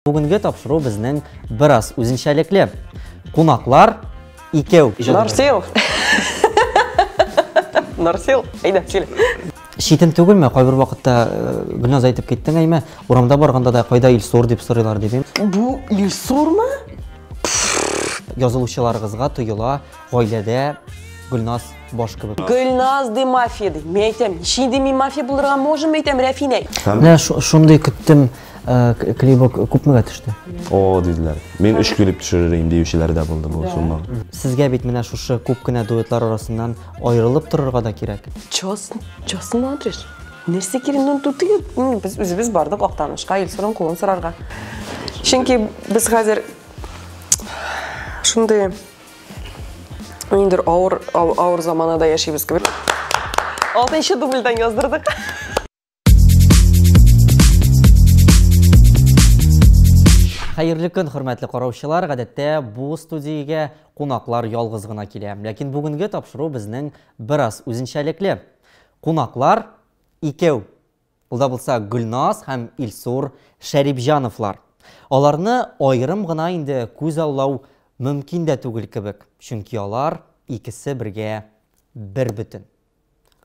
Бүгенге тапшыру безнең бераз үзенчәлекле. Кунаклар икәү. Нарсил! Нарсил, әйдә, сөйлә. Читен түгелме? Кайбер вакытта Гөлназ әйтеп киттең, әйме, урамда барганда да кайда Илсур дип сорыйлар дип. Бу Илсурмы? Язылучыларыгызга тоела, гаиләдә Гөлназ баш кебек. Гөлназ ди мафия ди. Мин әйтәм, ничек инде мин мафия булырга можем, әйтәм, Рәфинә. Менә шундый көттем, клибы күпмегә төште? О, диделәр. Мин өч клип төшерер идем диючеләр дә булды бу сумма. Сезгә бит менә шушы күп кенә дуэтлар арасыннан аерылып торырга да кирәк. Чё, чё смотришь? Нәрсә кирәк? Ну, тут без үзебез бардык Актанышка, Илсурның кулын сорарга. Чөнки без хәзер шундый ниндидер авыр авыр заманада яшибез кебек. Алтынчы дубльдән яздырдык. Хәерле көн, хөрмәтле караучылар. Гадәттә бу студиягә кунаклар ялгыз гына килә. Ләкин бүгенге тапшыру безнең бераз үзенчәлекле. Кунаклар икәү. Ул да булса Гөлназ һәм Илсур Шәрипҗановлар. Аларны аерым гына инде күз аллау мөмкин дә түгел кебек, чөнки алар икесе бергә бер бөтен.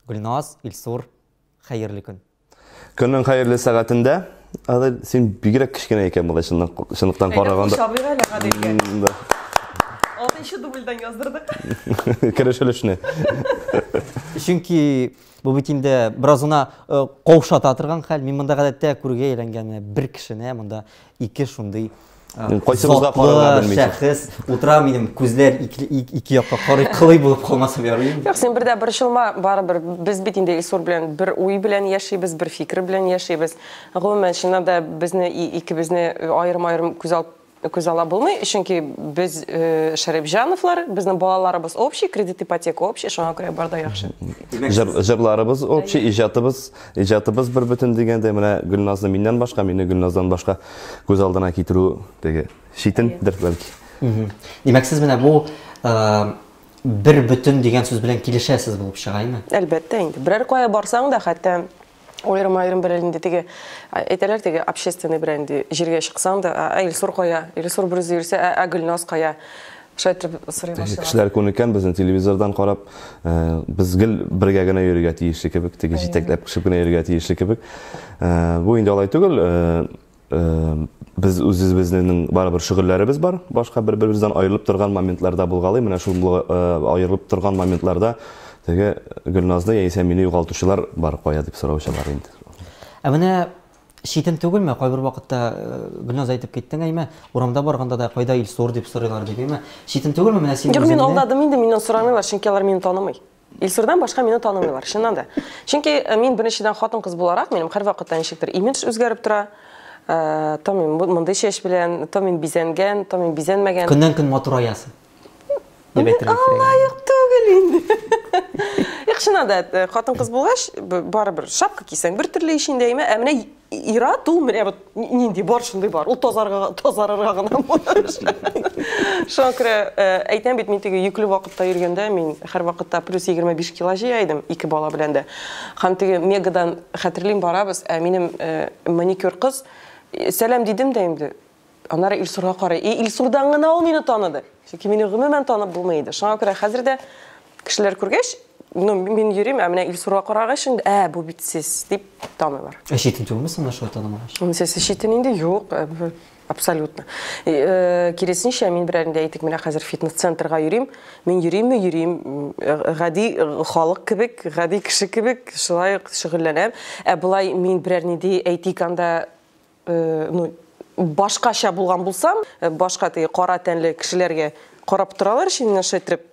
Гөлназ, Илсур, хәерле көн. Көннең хәерле сәгатендә. Адель, син бигрәк кечкенә икән болай чынлыктан караганда. Әйдә, кушабыйк әле Гаделгә. Алтынчы дубльдән яздырдык. Кереш өлешне. Чөнки бу бит инде бераз гына каушата торган хәл. Мин монда гадәттә күргә әйләнгән бер кешене, монда ике шундый кайсыбызга карарга белмисең. Шәхес утыра, минем күзләр ике якка карый, кылый булып калмасам ярый инде. Юк, син бер дә борчылма, барыбер без бит инде Илсур белән бер уй белән яшибез, бер фикер белән яшибез. Гомумән, чыннан да безне икебезне аерым-аерым күз алып күз ала булмый, чөнки без Шәрипҗановлар, безнең балаларыбыз общий, кредит, ипотека общий, шуңа күрә бар да яхшы. Җырларыбыз общий, иҗатыбыз, иҗатыбыз бер бөтен дигәндәй, менә Гөлназны миннән башка, мине Гөлназдан башка күз алдына китерү теге читендер бәлки. Димәк, сез менә бу бер бөтен дигән сүз белән килешәсез булып чыга, әйме? Әлбәттә инде. Берәр кая барсаң да, хәтта аерым-аерым берәр инде теге әйтәләр теге общественный берәр инде җиргә чыксаң да, ә Илсур кая? Илсур бер үзе йөрсә, ә Гөлназ кая? Шулай итеп сорый башлыйлар. Кешеләр күнеккән безне телевизордан карап, без гел бергә генә йөрергә тиешле кебек, теге җитәкләп кеше генә йөрергә тиешле кебек. Бу инде алай түгел. Без үзебезнең барыбер шөгыльләребез бар, башка бер-беребездән аерылып торган моментларда булгалый. Менә шул аерылып торган моментларда теге Гөлназны яисә мине югалтучылар бар, кая дип сораучылар инде. Ә менә читен түгелме, кайбер вакытта Гөлназ әйтеп киттең, әйме, урамда барганда да кайда Илсур дип сорыйлар дип, әйме? Читен түгелме менә син Юк, мин алдадым инде, миннән сорамыйлар, чөнки алар мине танымый. Илсурдан башка мине танымыйлар, чыннан да. Чөнки мин беренчедән хатын-кыз буларак, минем һәрвакытта ничектер имидж үзгәреп тора. То мин мондый чәч белән, то мин бизәнгән, то мин бизәнмәгән. Көннән-көн матураясың. Дип әйтергә кирәк. Лаек түгел инде. Юк, чыннан да, хатын-кыз булгач, барыбер шапка кисәң бер төрле ич инде, әйме? Ә менә ир-ат ул менә вот нинди бар, шундый бар. Ул тазарга, тазарырга гына булыша. Шуңа күрә әйтәм бит, мин теге йөкле вакытта йөргәндә, мин һәрвакытта плюс 25 кило җыя идем, ике бала белән дә. Һәм теге Мегадан хәтерлим барабыз, ә минем маникюр кыз, сәлам дидем дә инде, аннары Илсурга карый. И Илсурдан гына ул мине таныды. Чөнки мине гомумән танып булмый иде. Шуңа күрә хәзер дә кешеләр күргәч, ну, мин йөрим, ә менә Илсурга карагач инде, ә, бу бит сез, дип таныйлар. Ә читен түгелме соң шулай танымагач? Нәрсәсе читен инде? Юк, абсолютно. Киресенчә, мин берәр инде әйтик, менә хәзер фитнес-центрга йөрим. Мин йөримме, йөрим. Гади халык кебек, гади кеше кебек шулай ук шөгыльләнәм. Ә болай мин берәр нинди, әйтик, анда ну, башкача булган булсам, башка теге кара тәнле кешеләргә карап торалар ич, менә шулай итеп,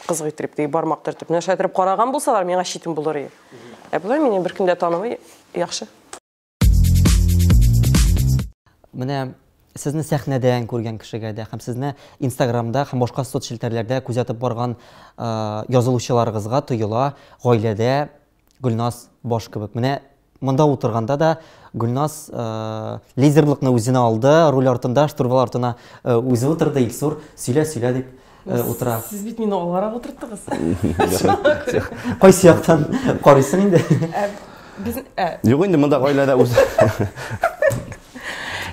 кызык итеп, теге бармак төртеп, менә шулай итеп караган булсалар, миңа читен булыр иде. Ә болай мине беркем дә танымый, яхшы. Менә сезне сәхнәдән күргән кешегә дә һәм сезне Инстаграмда һәм башка соцчелтәрләрдә күзәтеп барган язылучыларыгызга тоела, гаиләдә Гөлназ баш кебек. Менә монда утырганда да Гөлназ лидерлыкны үзенә алды, руль артында, штурвал артына үзе утырды, Илсур сөйлә, сөйлә дип утыра. Сез бит мине алгарак утырттыгыз. Кайсы яктан карыйсың инде? Без Юк инде монда гаиләдә үз.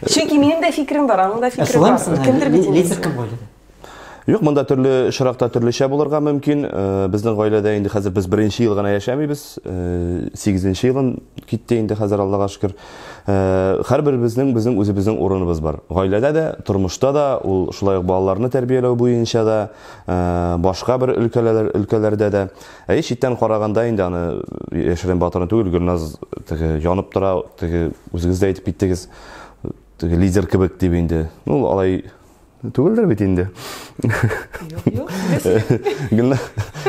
Чөнки минем дә фикерем бар, аның да фикере бар. Кемдер бит инде. Лидер кем гаиләдә? Юк, монда төрле очракта төрлечә булырга мөмкин. Безнең гаиләдә инде хәзер без беренче ел гына яшәмибез. Сигезенче елын китте инде хәзер, Аллага шөкер. Һәрберебезнең безнең үзебезнең урыныбыз бар. Гаиләдә дә, тормышта да, ул шулай ук балаларны тәрбияләү буенча да, башка бер өлкәләр, өлкәләрдә дә. Әйе, читтән караганда инде аны яшерен батырын түгел, Гөлназ теге янып тора, теге үзегез дә әйтеп киттегез, теге лидер кебек дип инде. Ну, алай түгелдер бит инде. Юк, юк.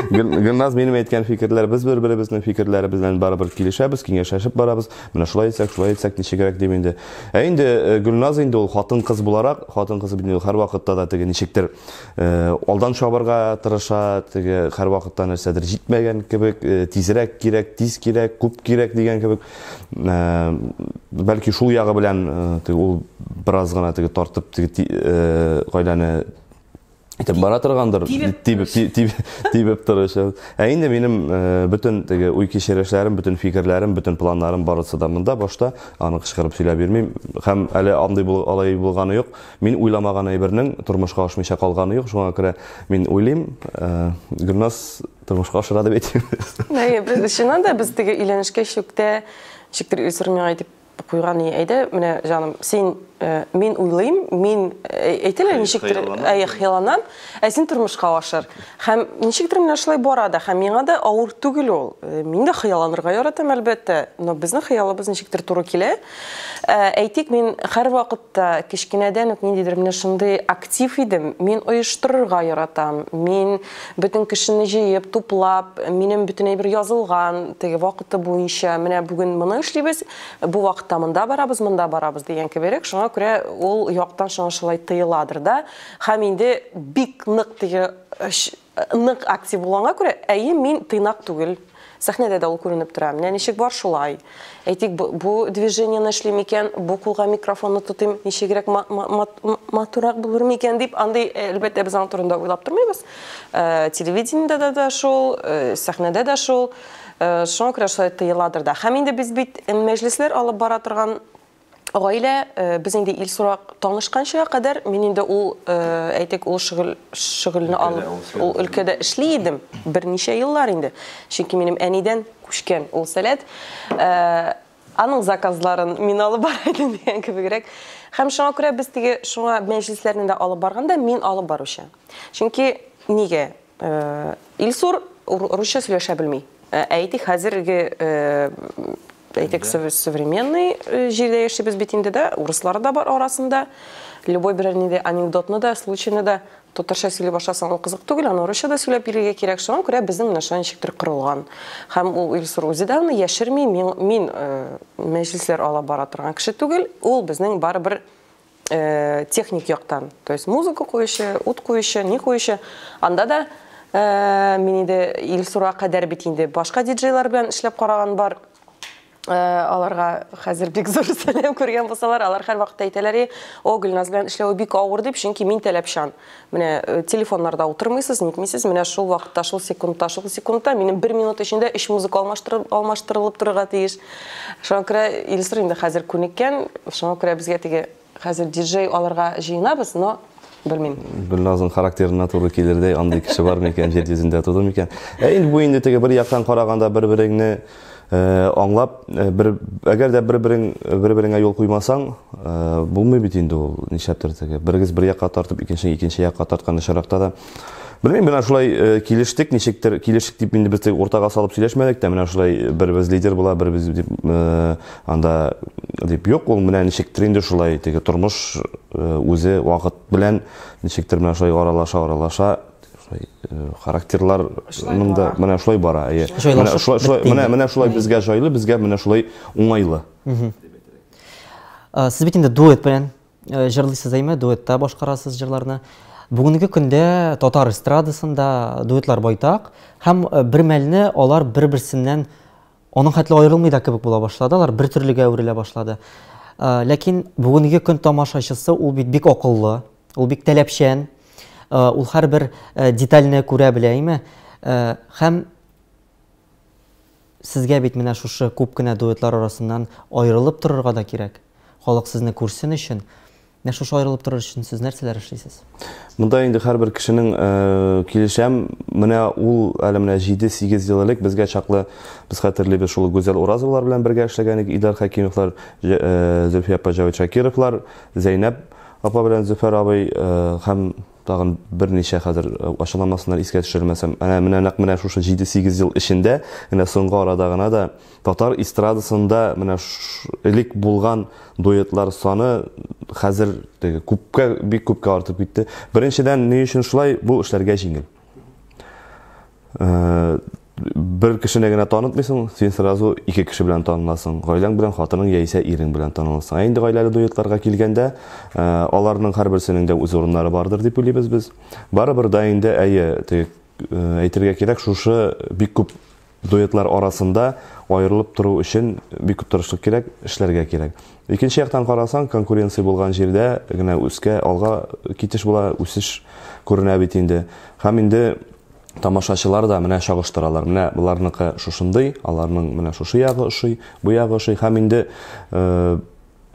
Гөлназ минем әйткән фикерләр, без бер-беребезнең фикерләре белән барыбер килешәбез, киңәшләшеп барабыз. Менә шулай әйтсәк, шулай әйтсәк, ничегрәк дип инде. Ә инде Гөлназ инде ул хатын-кыз буларак, хатын-кыз бит инде һәрвакытта да теге ничектер алдан чабырга тырыша, теге һәрвакытта нәрсәдер җитмәгән кебек, тизрәк кирәк, тиз кирәк, күп кирәк дигән кебек. Бәлки шул ягы белән теге ул бераз гына теге тартып теге гаиләне итеп бара торгандыр, тибеп тибеп торышы. Ә инде минем бөтен теге уй кичерешләрем, бөтен фикерләрем, бөтен планнарым барысы да монда башта, аны кычкырып сөйләп йөрмим. Һәм әле андый алай булганы юк. Мин уйламаган әйбернең тормышка ашмыйча калганы юк, шуңа күрә мин уйлыйм, Гөлназ тормышка ашыра дип әйтим. Әйе, без чыннан да без теге өйләнешкәч үк тә ничектер Илсур миңа әйтеп куйган, әйдә, менә җаным, син мин уйлыйм, мин әйтәләр ничектер, әйе, хыялланам, ә син тормышка ашыр. Һәм ничектер менә шулай бара да, һәм миңа да авыр түгел ул. Мин дә хыялланырга яратам, әлбәттә, но безнең хыялыбыз ничектер туры килә. Әйтик, мин һәрвакытта кечкенәдән үк ниндидер менә шундый актив идем. Мин оештырырга яратам. Мин бөтен кешене җыеп, туплап, минем бөтен әйбер язылган, теге вакыты буенча, менә бүген моны эшлибез, бу вакытта монда барабыз, монда барабыз дигән кеберәк. Шуңа күрә ул яктан шуңа шулай тыеладыр да. Һәм инде бик нык теге нык актив булганга күрә, әйе, мин тыйнак түгел. Сәхнәдә дә ул күренеп тора. Менә ничек бар шулай. Әйтик, бу движениене эшлим икән, бу кулга микрофонны тотыйм, ничегрәк матуррак булыр микән дип, андый, әлбәттә, без аның турында уйлап тормыйбыз. Телевидениедә дә шул, сәхнәдә дә шул. Шуңа күрә шулай тыеладыр да. Һәм инде без бит мәҗлесләр алып бара торган гаилә, без инде Илсурга танышканчыга кадәр мин инде ул, әйтик, ул шөгыльне алып, ул өлкәдә эшли идем берничә еллар инде. Чөнки минем әнидән күчкән ул сәләт. Аның заказларын мин алып бара идем дигән кебегрәк. Һәм шуңа күрә без теге шуңа мәҗлесләрне дә алып барганда мин алып баручы. Чөнки нигә? Илсур русча сөйләшә белми. Әйтик, хәзерге әйтик, современный җирдә яшибез бит инде дә, урыслар да бар арасында. Любой берәр нинди анекдотны да, случайны да татарча сөйли башласаң, ул кызык түгел, аны урысча да сөйләп бирергә кирәк. Шуңа күрә безнең менә шулай ничектер корылган. Һәм ул Илсур үзе дә аны яшерми, мин мәҗлесләр ала бара торган кеше түгел, ул безнең барыбер техник яктан, то есть музыка куючы, ут куючы, ни куючы, анда да мин инде Илсурга кадәр бит инде башка диджейлар белән эшләп караган бар. Аларга хәзер бик зур сәлам күргән булсалар, алар һәрвакытта әйтәләр, о, Гөлназ белән эшләве бик авыр дип, чөнки мин таләпчан. Менә телефоннарда утырмыйсыз, нитмисез, менә шул вакытта, шул секундта, шул секундта минем бер минут эчендә 3 музыка алмаштырылып торырга тиеш. Шуңа күрә Илсур инде хәзер күнеккән, шуңа күрә безгә теге хәзер диджей алырга җыенабыз, но белмим. Гөлназның характерына туры килердәй андый кеше бар микән, җир йөзендә туды микән? Ә инде бу инде теге бер яктан караганда бер-береңне аңлап, бер, әгәр дә бер-береңә юл куймасаң, булмый бит инде ул, нишләптер теге. Берегез бер якка тартып, икенче икенче якка тарткан очракта да. Белмим, менә шулай килештек, ничектер килештек дип инде без теге уртага салып сөйләшмәдек тә, менә шулай беребез лидер була, беребез дип анда дип юк, ул менә ничектер инде шулай теге тормыш үзе вакыт белән ничектер менә шулай аралаша, аралаша, шулай характерлар да менә шулай бара, әйе. Менә шулай, менә шулай безгә җайлы, безгә менә шулай уңайлы. Сез бит инде дуэт белән җырлыйсыз, әйме, дуэтта башкарасыз җырларны. Бүгенге көндә татар эстрадасында дуэтлар байтак һәм бер мәлне алар бер-берсеннән аның хәтле аерылмый да кебек була башлады, алар бер төрлегә әверелә башлады. Ләкин бүгенге көн тамашачысы ул бит бик акыллы, ул бик таләпчән, ул һәрбер детальне күрә белә, әйме? Һәм сезгә бит менә шушы күп кенә дуэтлар арасыннан аерылып торырга да кирәк. халык сезне күрсен өчен, менә шушы аерылып торыр өчен сез нәрсәләр эшлисез? Монда инде һәрбер кешенең килешәм, менә ул әле менә 7-8 ел элек безгә чаклы без хәтерлибез шул Гүзәл Уразовалар белән бергә эшләгән идек, Илдар Хәкимовлар, Зөлфия апа Җавит Шакировлар, Зәйнәб апа белән Зөфәр абый һәм тагын берничә хәзер ачыламасыннар искә төшермәсәм. Әнә менә нәкъ менә шушы 7-8 ел эчендә, менә соңгы арада гына да татар эстрадасында менә элек булган дуэтлар саны хәзер теге күпкә, бик күпкә артып китте. Беренчедән, ни өчен шулай? Бу эшләргә җиңел. Бер кешене генә танытмыйсың, син сразу ике кеше белән таныласың. Гаиләң белән, хатының яисә ирең белән таныласың. Ә инде гаиләле дуэтларга килгәндә, аларның һәрберсенең дә үз урыннары бардыр дип уйлыйбыз без. Барыбер да инде, әйе, теге, әйтергә кирәк, шушы бик күп дуэтлар арасында аерылып тору өчен бик күп тырышлык кирәк, эшләргә кирәк. Икенче яктан карасаң, конкуренция булган җирдә генә үскә, алга китеш була, үсеш күренә бит инде. Һәм инде тамашачылар да менә чагыштыралар. Менә боларныкы шушындый, аларның менә шушы ягы ошый, бу ягы ошый. Һәм инде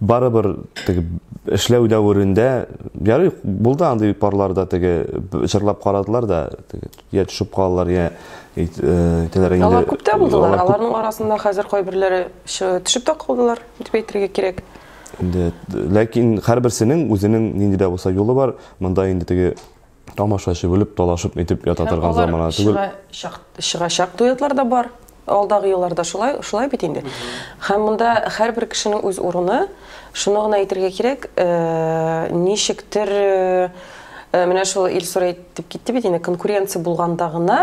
барыбер теге эшләү дәверендә, ярый, булды андый парларда теге җырлап карадылар да, теге я төшеп калдылар, я әйтәләр инде. Алар күп тә булдылар. Аларның арасында хәзер кайберләре төшеп тә калдылар, дип әйтергә кирәк. Инде, ләкин һәрберсенең үзенең нинди дә булса юлы бар. Монда инде теге тамашачы бүлеп, талашып нитеп ята торган замана түгел. Чыгачак дуэтлар да бар. Алдагы елларда шулай, шулай бит инде. Һәм монда һәрбер кешенең үз урыны. Шуны гына әйтергә кирәк, ничектер, менә шул Илсур әйтеп китте бит инде, конкуренция булганда гына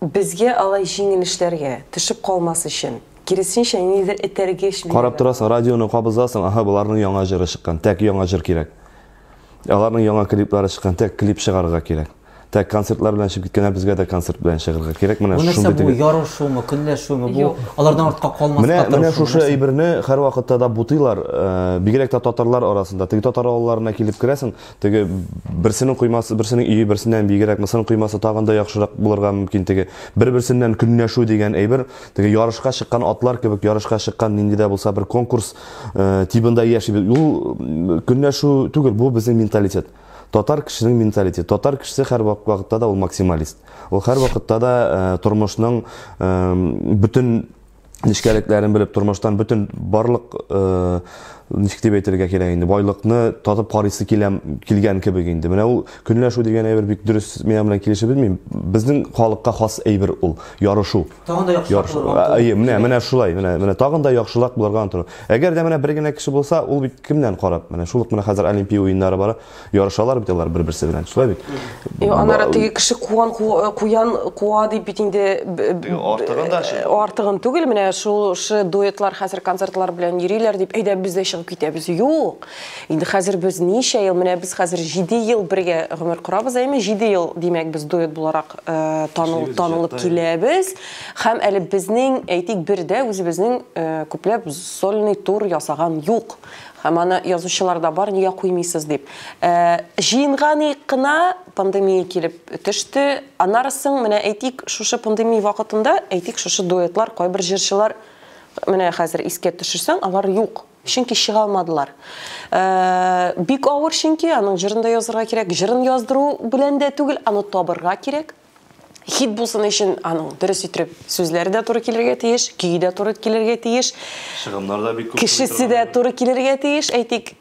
безгә алай җиңел эшләргә, төшеп калмас өчен. Киресенчә, ниндидер этәргеч бирә. Карап торасың, радионы кабызасың, аһа, боларның яңа җыры чыккан, тәк яңа җыр кирәк. Аларның яңа клиплары чыккан, тәк клип чыгарырга кирәк. Тәк концертлар белән чыгып киткәннәр, безгә дә концерт белән чыгарга кирәк. Менә Бу нәрсә, шундый бу теге ярышумы, көнләшүме, бу Юк. алардан артка калмаска Менә, менә тырышу, шушы нәрсә? әйберне һәрвакытта да бутыйлар, бигрәк тә татарлар арасында. Теге татар авылларына килеп керәсең, теге берсенең коймасы, берсенең өе берсеннән бигрәк, мысының коймасы тагын да яхшырак булырга мөмкин. Теге бер-берсеннән көнләшү дигән әйбер, теге ярышка чыккан атлар кебек, ярышка чыккан нинди дә булса бер конкурс тибында яшибез. Ул көнләшү түгел, бу безнең менталитет. Татар кешенең менталитеты. Татар кешесе һәр вакытта да ул максималист. Ул һәр вакытта да тормышның бөтен нечкәлекләрен белеп, тормыштан бөтен барлык ничек дип әйтергә кирәк инде, байлыкны татып карыйсы килгән кебек инде. Менә ул көнләшү дигән әйбер бик дөрес, мин белән килешеп бетмим. Безнең халыкка хас әйбер ул, ярышу. Тагын да яхшырак Ярышу. булырга омтылу. Әйе, менә шулай, менә тагын да яхшырак булырга омтылу. Әгәр дә менә бер генә кеше булса, ул бит кемнән карап? Менә шул ук менә хәзер Олимпия уеннары бара, ярышалар бит алар бер-берсе белән, шулай бит? Юк, аннары теге кеше куян куа дип бит инде Теге артыгын да шул. артыгын түгел, менә шушы дуэтлар хәзер концертлар белән йөриләр дип, әйдә без дә чыгып китәбез. Юк. Инде хәзер без ничә ел, менә без хәзер 7 ел бергә гомер корабыз, әйме? 7 ел, димәк, без дуэт буларак Эшлибез, танылып иҗатта. киләбез. Һәм әле безнең, әйтик, бер дә үзебезнең күпләп сольный тур ясаган юк. Һәм аны язучылар да бар, нигә куймыйсыз дип. Җыенган кына пандемия килеп төште. Аннары соң, менә әйтик, шушы пандемия вакытында, әйтик, шушы дуэтлар, кайбер җырчылар, менә хәзер искә төшерсәң, алар юк. Чөнки чыга алмадылар. Бик авыр, чөнки аның җырын да язырга кирәк, җырын яздыру белән дә түгел, аны табырга кирәк. Хит булсын өчен аның дөрес итеп сүзләре дә туры килергә тиеш, көе дә туры килергә тиеш. Чыгымнар да бик күп Кешесе дә туры килергә тиеш. Әйтик,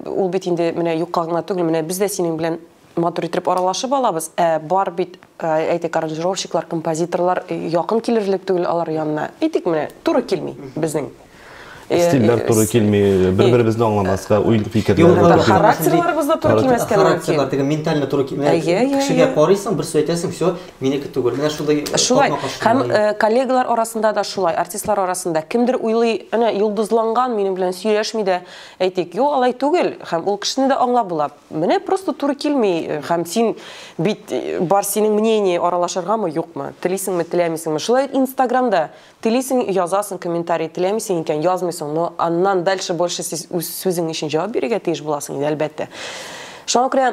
ул бит инде менә юкка гына түгел, менә без дә синең белән матур итеп аралашып алабыз. Бар бит, әйтик, аранжировщиклар, композиторлар якын килерлек түгел алар янына. Әйтик, менә туры килми безнең. Стильләр туры килми, бер-беребезне аңламаска, уй фикерләр Юк, туры килми. Характерларыбыз да туры килмәскә мөмкин. Характерлар теге ментально туры килми. Әйе, әйе, Кешегә әйе. карыйсың, бер сүз әйтәсең, всё, минеке түгел. Менә шундый Шулай. капма-каршы Һәм, булмый. коллегалар арасында да шулай, артистлар арасында. Кемдер уйлый, әнә йолдызланган, минем белән сөйләшми дә, әйтик, юк, алай түгел. Һәм ул кешене дә аңлап була. Менә просто туры килми. Һәм син бит бар синең мнение аралашыргамы, юкмы? Телисеңме, теләмисеңме? Шулай Инстаграмда телисең, язасың комментарий, теләмисең икән, язмыйсың, но аннан дальше больше сез үз сүзең өчен җавап бирергә тиеш буласың инде, әлбәттә. Шуңа күрә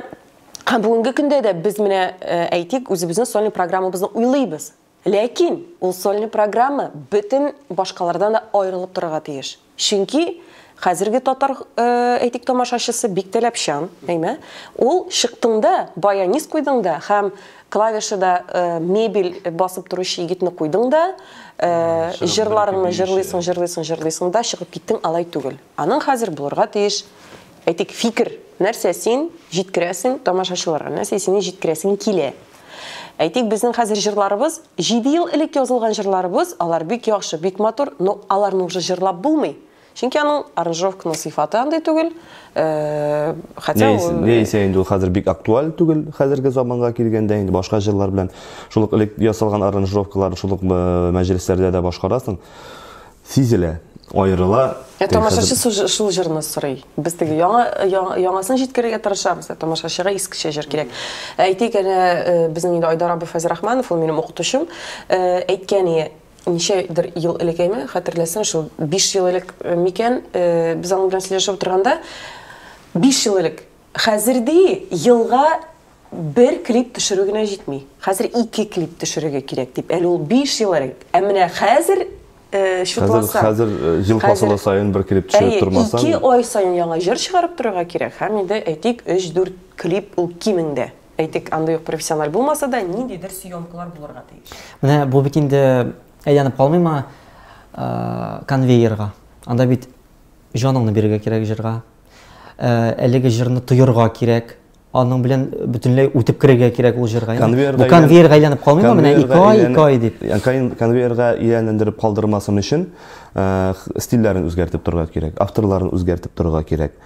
һәм бүгенге көндә дә без менә, әйтик, үзебезнең сольный программабызны уйлыйбыз. Ләкин ул сольный программа бөтен башкалардан да аерылып торырга тиеш. Чөнки Хәзерге татар, әйтик, тамашачысы бик таләпчән, әйме? Ул чыктың да, баянист куйдың да һәм клавишада мебель басып торучы егетне куйдың да, җырларыңны җырлыйсың, җырлыйсың, җырлыйсың да чыгып киттең, алай түгел. Аның хәзер булырга тиеш, әйтик, фикер. Нәрсә син җиткерәсең тамашачыларга, нәрсә синең җиткерәсең килә. Әйтик, безнең хәзер җырларыбыз, 7 ел элек язылган җырларыбыз, алар бик яхшы, бик матур, но аларны уже җырлап булмый. Чөнки аның аранжировканың сыйфаты андый түгел. Хотя ул Яисә инде ул хәзер бик актуаль түгел хәзерге заманга килгәндә, инде башка җырлар белән шул ук элек ясалган аранжировкаларны шул ук мәҗлесләрдә дә башкарасың. Сизелә, аерыла. Ә тамашачы шул җырны сорый. Без теге яңа яңасын җиткерергә тырышабыз, ә тамашачыга искечә җыр кирәк. Әйтик, әнә безнең инде Айдар абый Фәйзрахманов, ул минем укытучым, әйткән ничәдер ел элек әйме, хәтерләсәң, шул 5 ел элек микән, без аның белән сөйләшеп утырганда, 5 ел элек, хәзер ди, елга бер клип төшерү генә җитми. Хәзер 2 клип төшерергә кирәк дип. Әле ул 5 ел элек. Ә менә хәзер чутласа, хәзер ел фасылы саен бер клип төшереп тормасаң, 2 ай саен яңа җыр чыгарып торырга кирәк. Һәм инде әйтик, 3-4 клип ул кимендә. Әйтик, андый ук профессиональ булмаса да, ниндидер съемкалар булырга тиеш. Менә бу бит инде әйләнеп калмыймы конвейерга? Анда бит җаныңны бирергә кирәк җырга. Әлеге җырны тоерга кирәк. Аның белән бөтенләй үтеп керергә кирәк ул җырга. Бу конвейерга әйләнеп калмыймы? Менә 2 ай, 2 ай дип. Конвейерга әйләндереп калдырмасын өчен стильләрен үзгәртеп торырга кирәк, авторларын үзгәртеп торырга кирәк.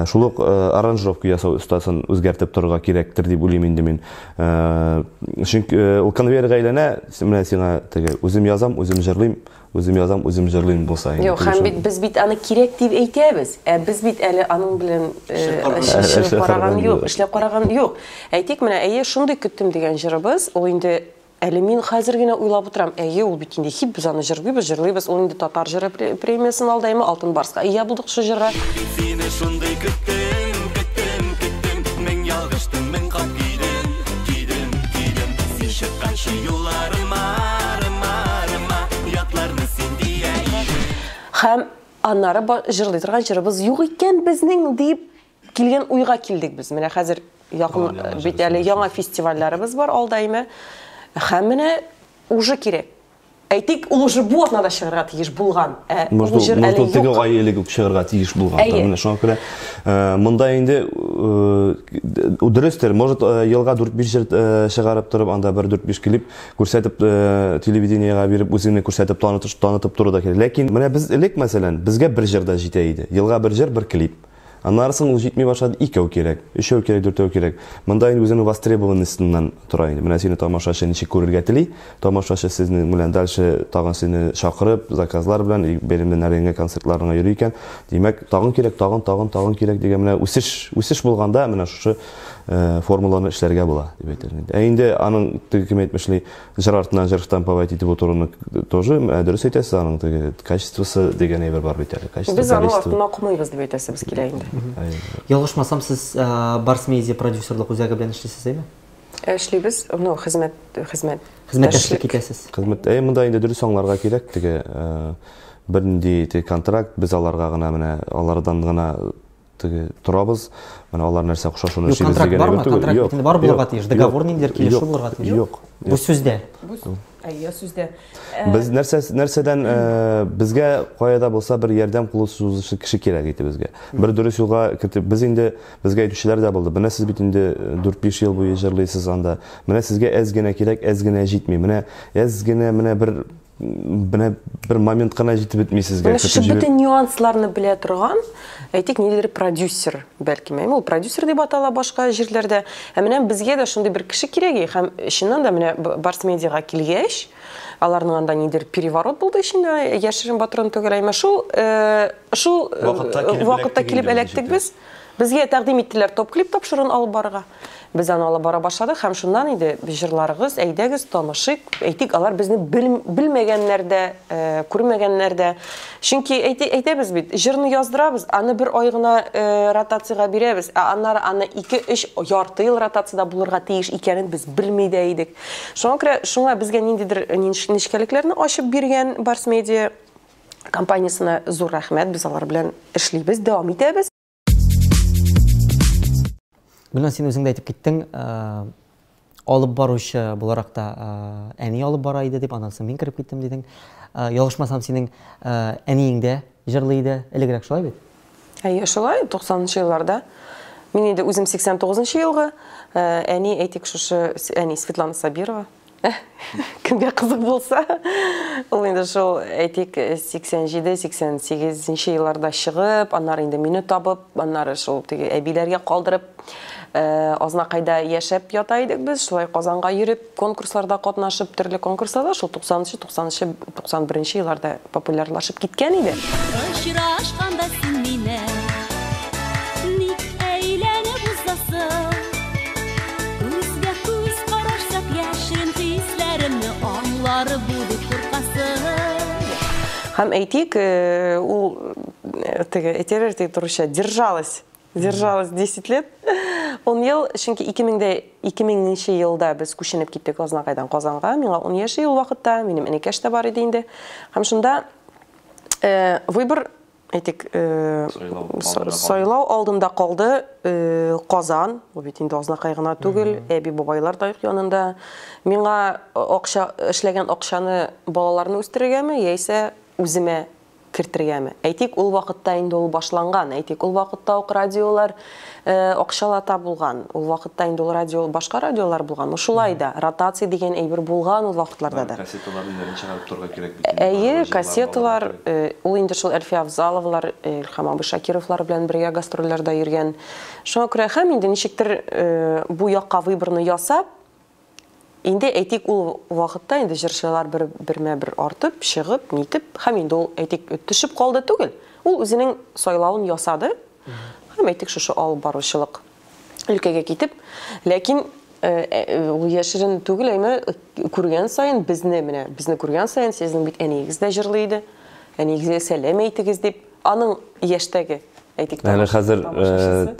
Шул ук аранжировка ясау остасын үзгәртеп торырга кирәктер дип уйлыйм инде мин. Чөнки ул конвейерга әйләнә, менә сиңа теге үзем язам, үзем җырлыйм, үзем язам, үзем җырлыйм булса инде. Юк, һәм бит без бит аны кирәк дип әйтәбез, ә без бит әле аның белән эшләп караган юк, эшләп караган юк. Әйтик, менә әйе, шундый көттем дигән җырыбыз, ул инде әле мин хәзер генә уйлап утырам. Әйе, ул бит инде хит, без аны җырлыйбыз, җырлыйбыз. Ул инде татар җыры премиясын алды, әйме, Алтын Барска ия булдык шул җырга. Сине шундый көттем, көттем, көттем, мең ялгыштым, мең кат кидем, кидем, кидем. Син чыкканчы юлларыма, рыма, рыма, ятларны син дия идең. Һәм аннары җырлый торган җырыбыз юк икән безнең дип килгән уйга килдек без. Менә хәзер якын бит әле яңа фестивальләребез бар алда, әйме. Һәм менә уже кирәк. Әйтик, ул уже бу атнада чыгарга тиеш булган. Ул җыр әле юк. Теге ай элек үк чыгарга тиеш булган. Менә шуңа күрә монда инде дөрестер, может, елга 4-5 җыр чыгарып торып, анда бер 4-5 клип күрсәтеп, телевидениегә биреп, үзеңне күрсәтеп, танытып тору да кирәк. Ләкин менә без элек, мәсәлән, безгә бер җыр да җитә иде. Елга бер җыр, бер клип. Аннары соң ул җитми башлады, икәү кирәк, өчәү кирәк, дүртәү кирәк. Монда инде үзенең востребованностеннан тора инде. Менә сине тамашачы ничек күрергә тели, тамашачы сезнең белән дальше тагын сине чакырып, заказлар белән, бәйрәмнәреңә, концертларыңа йөри икән, димәк, тагын кирәк, тагын, тагын, тагын кирәк дигән менә үсеш, үсеш булганда менә шушы формуланы эшләргә була дип әйтер инде. Ә инде аның теге кем әйтмешли, җыр артыннан җыр штамповать итеп утыруны тоже дөрес әйтәсез, аның теге качествосы дигән әйбер бар бит әле. Качество, Без аның артыннан кумыйбыз дип әйтәсебез килә инде. Ялгышмасам, сез Барс Медиа продюсерлык үзәге белән эшлисез, әйме? Эшлибез, ну, хезмәт, хезмәт. Хезмәттәшлек итәсез. Хезмәт, монда инде дөрес аңларга кирәк, теге бернинди теге контракт, без аларга гына менә алардан гына теге торабыз, менә алар нәрсә куша, шуны эшлибез дигән әйбер түгел. Контракт бар булырга тиеш, договор ниндидер килешү булырга тиеш. Юк. Бу сүздә. Бу әйе, сүздә. Без нәрсәдән безгә кая да булса бер ярдәм кулы сузучы кеше кирәк иде безгә. Бер дөрес юлга кертеп, без инде безгә әйтүчеләр дә булды. Менә сез бит инде 4-5 ел буе җырлыйсыз анда. Менә сезгә әз генә кирәк, әз генә җитми. Менә әз генә, менә бер момент кына җитеп бетми сезгә. Менә шушы бөтен нюансларны белә торган, әйтик, ниндидер продюсер, бәлки, ул продюсер дип атала башка җирләрдә. Ә менә безгә дә шундый бер кеше кирәк, һәм чыннан да менә Барс Медиага килгәч, аларның анда ниндидер переворот булды эчендә, яшерен батырын түгел, әмма шул вакытта килеп эләктек без. Безгә тәкъдим иттеләр топ-клип тапшыруын алып барырга. Без аны алып бара башладык һәм шуннан инде җырларыгыз, әйдәгез, танышыйк, әйтик, алар безне белмәгәннәр дә, күрмәгәннәр дә. Чөнки әйтәбез бит, җырны яздырабыз, аны бер ай гына ротациягә бирәбез, ә аннары аны 2-3 ярты ел ротацияда булырга тиеш икәнен без белми дә идек. Шуңа күрә, шуңа безгә ниндидер нечкәлекләрне ачып биргән Барс Медиа. Компаниясенә зур рәхмәт, без алар белән эшлибез, дәвам итәбез. Гөлназ, син үзең дә әйтеп киттең, алып баручы буларак та әни алып бара иде дип, аннан соң мин кереп киттем дидең. Ялгышмасам, синең әниең дә җырлый иде, элегрәк шулай бит? Әйе, шулай, 90 елларда. Мин инде үзем 89 елгы, әни, әйтик, шушы әни Светлана Сабирова. Кемгә кызык булса, ул инде шул, әйтик, 87-88 елларда чыгып, аннары инде мине табып, аннары шул теге әбиләргә калдырып, Азнакайда яшәп ята идек без, шулай Казанга йөреп, конкурсларда катнашып, төрле конкурсларда шул 90-нчы, 90-нчы, 91 елларда популярлашып киткән иде. Очрашканда син мине ник әйләнеп узасың? Күзгә күз карашсак, яшерен хисләремне аңлар бу дип куркасың. Һәм әйтик, ул теге әйтәләр теге русча держалась. Держалась 10 лет. 10 ел, чөнки 2000 нче елда без күченеп киттек Азнакайдан Казанга. Миңа 10 яшь ул вакытта, минем энекәш тә бар иде инде. Һәм шунда выбор, әйтик, сайлау алдында калды Казан, бу бит инде Азнакай гына түгел, әби-бабайлар да янында. Миңа акча, эшләгән акчаны балаларны үстерергәме, яисә үземә кертергәме? Әйтик, ул вакытта инде ул башланган, әйтик, ул вакытта ук радиолар акчалата булган, ул вакытта инде ул радио, башка радиолар булган. Ну, шулай да, ротация дигән әйбер булган ул вакытларда да. Кассеталарны нәрен чыгарып торырга кирәк бит. Әйе, кассеталар, ул инде шул Әлфия Авзаловлар, Илһам абый Шакировлар белән бергә гастрольләрдә йөргән. Шуңа күрә һәм инде ничектер бу якка выборны ясап, инде әйтик, ул вакытта инде җырчылар бер бермә-бер артып, чыгып, нитеп, һәм инде ул әйтик, төшеп калды түгел. Ул үзенең сайлавын ясады. Һәм әйтик, шушы алып баручылык өлкәгә китеп, ләкин ул яшерен түгел, әмма күргән саен безне, менә безне күргән саен сезнең бит әниегез дә җырлый иде. Әниегезгә сәлам әйтегез дип, аның яшьтәге әйтик, Әле хәзер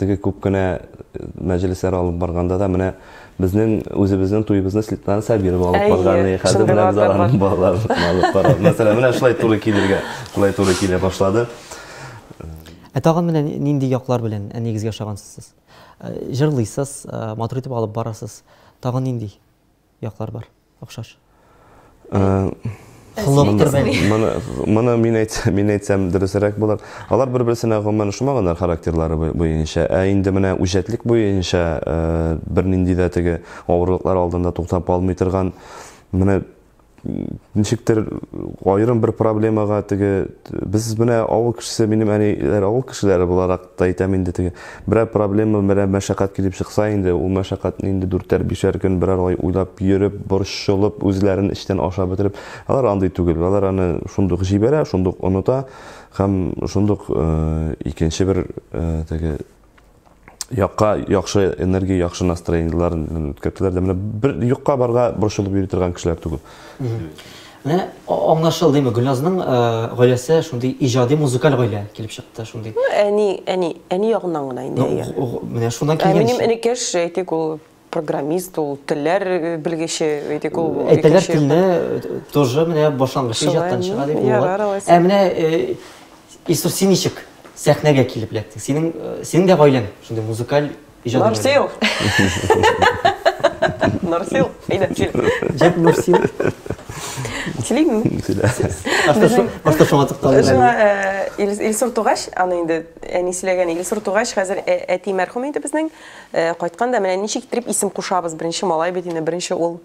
теге күп кенә мәҗлесләр алып барганда да менә безнең үзебезнең туебызны Светлана Сабирова алып барган, хәзер менә без аларның балаларын алып барабыз. Мәсәлән, менә шулай туры килергә, шулай туры килә башлады. Ә тагын менә нинди яклар белән әниегезгә ошагансыз сез? Җырлыйсыз, матур итеп алып барасыз. Тагын нинди яклар бар? Охшаш. Холыктыр бәлки. Моны мин әйтсәм, мин әйтсәм дөресрәк булыр. Алар бер-берсенә гомумән ошамаганнар характерлары буенча. Ә инде менә үҗәтлек буенча бернинди дә теге авырлыклар алдында туктап калмый торган, менә ничектер аерым бер проблемага теге без менә авыл кешесе, минем әниләр авыл кешеләре буларак та әйтәм инде, теге берәр проблема, берәр мәшәкать килеп чыкса инде, ул мәшәкатьне инде дүртәр, бишәр көн, берәр ай уйлап йөреп, борчылып, үзләрен эчтән ашап бетереп, алар андый түгел. Алар аны шундук җибәрә, шундук оныта һәм шундук икенче бер теге якка яхшы энергия, яхшы настроениеләрен үткәртәләр дә. Менә бер юкка барга борчылып йөри торган кешеләр түгел. Менә аңлашылды инде, Гөлназның гаиләсе шундый иҗади музыкаль гаилә килеп чыкты, шундый. Ну, әни, әни, әни ягыннан гына инде, әйе. Менә шуннан килгән. Минем энекәш, әйтик, ул программист, ул телләр белгече, әйтик, ул Әйтәләр, телне тоже менә башлангыч иҗаттан чыга дип. Ә менә Илсур, син ничек сәхнәгә килеп эләктең? Синең, синең дә гаиләң шундый музыкаль иҗади. Нурсил. Нурсил, әйдә, сөйлә. Җәп Нурсил. Сөйлиме? Сөйлә. Башта шуңа тукталды. Шуңа Илсур тугач, аны инде әни сөйләгән, Илсур тугач, хәзер әти мәрхүм инде безнең, кайтканда менә ничек итеп исем кушабыз, беренче малай бит инде, беренче ул.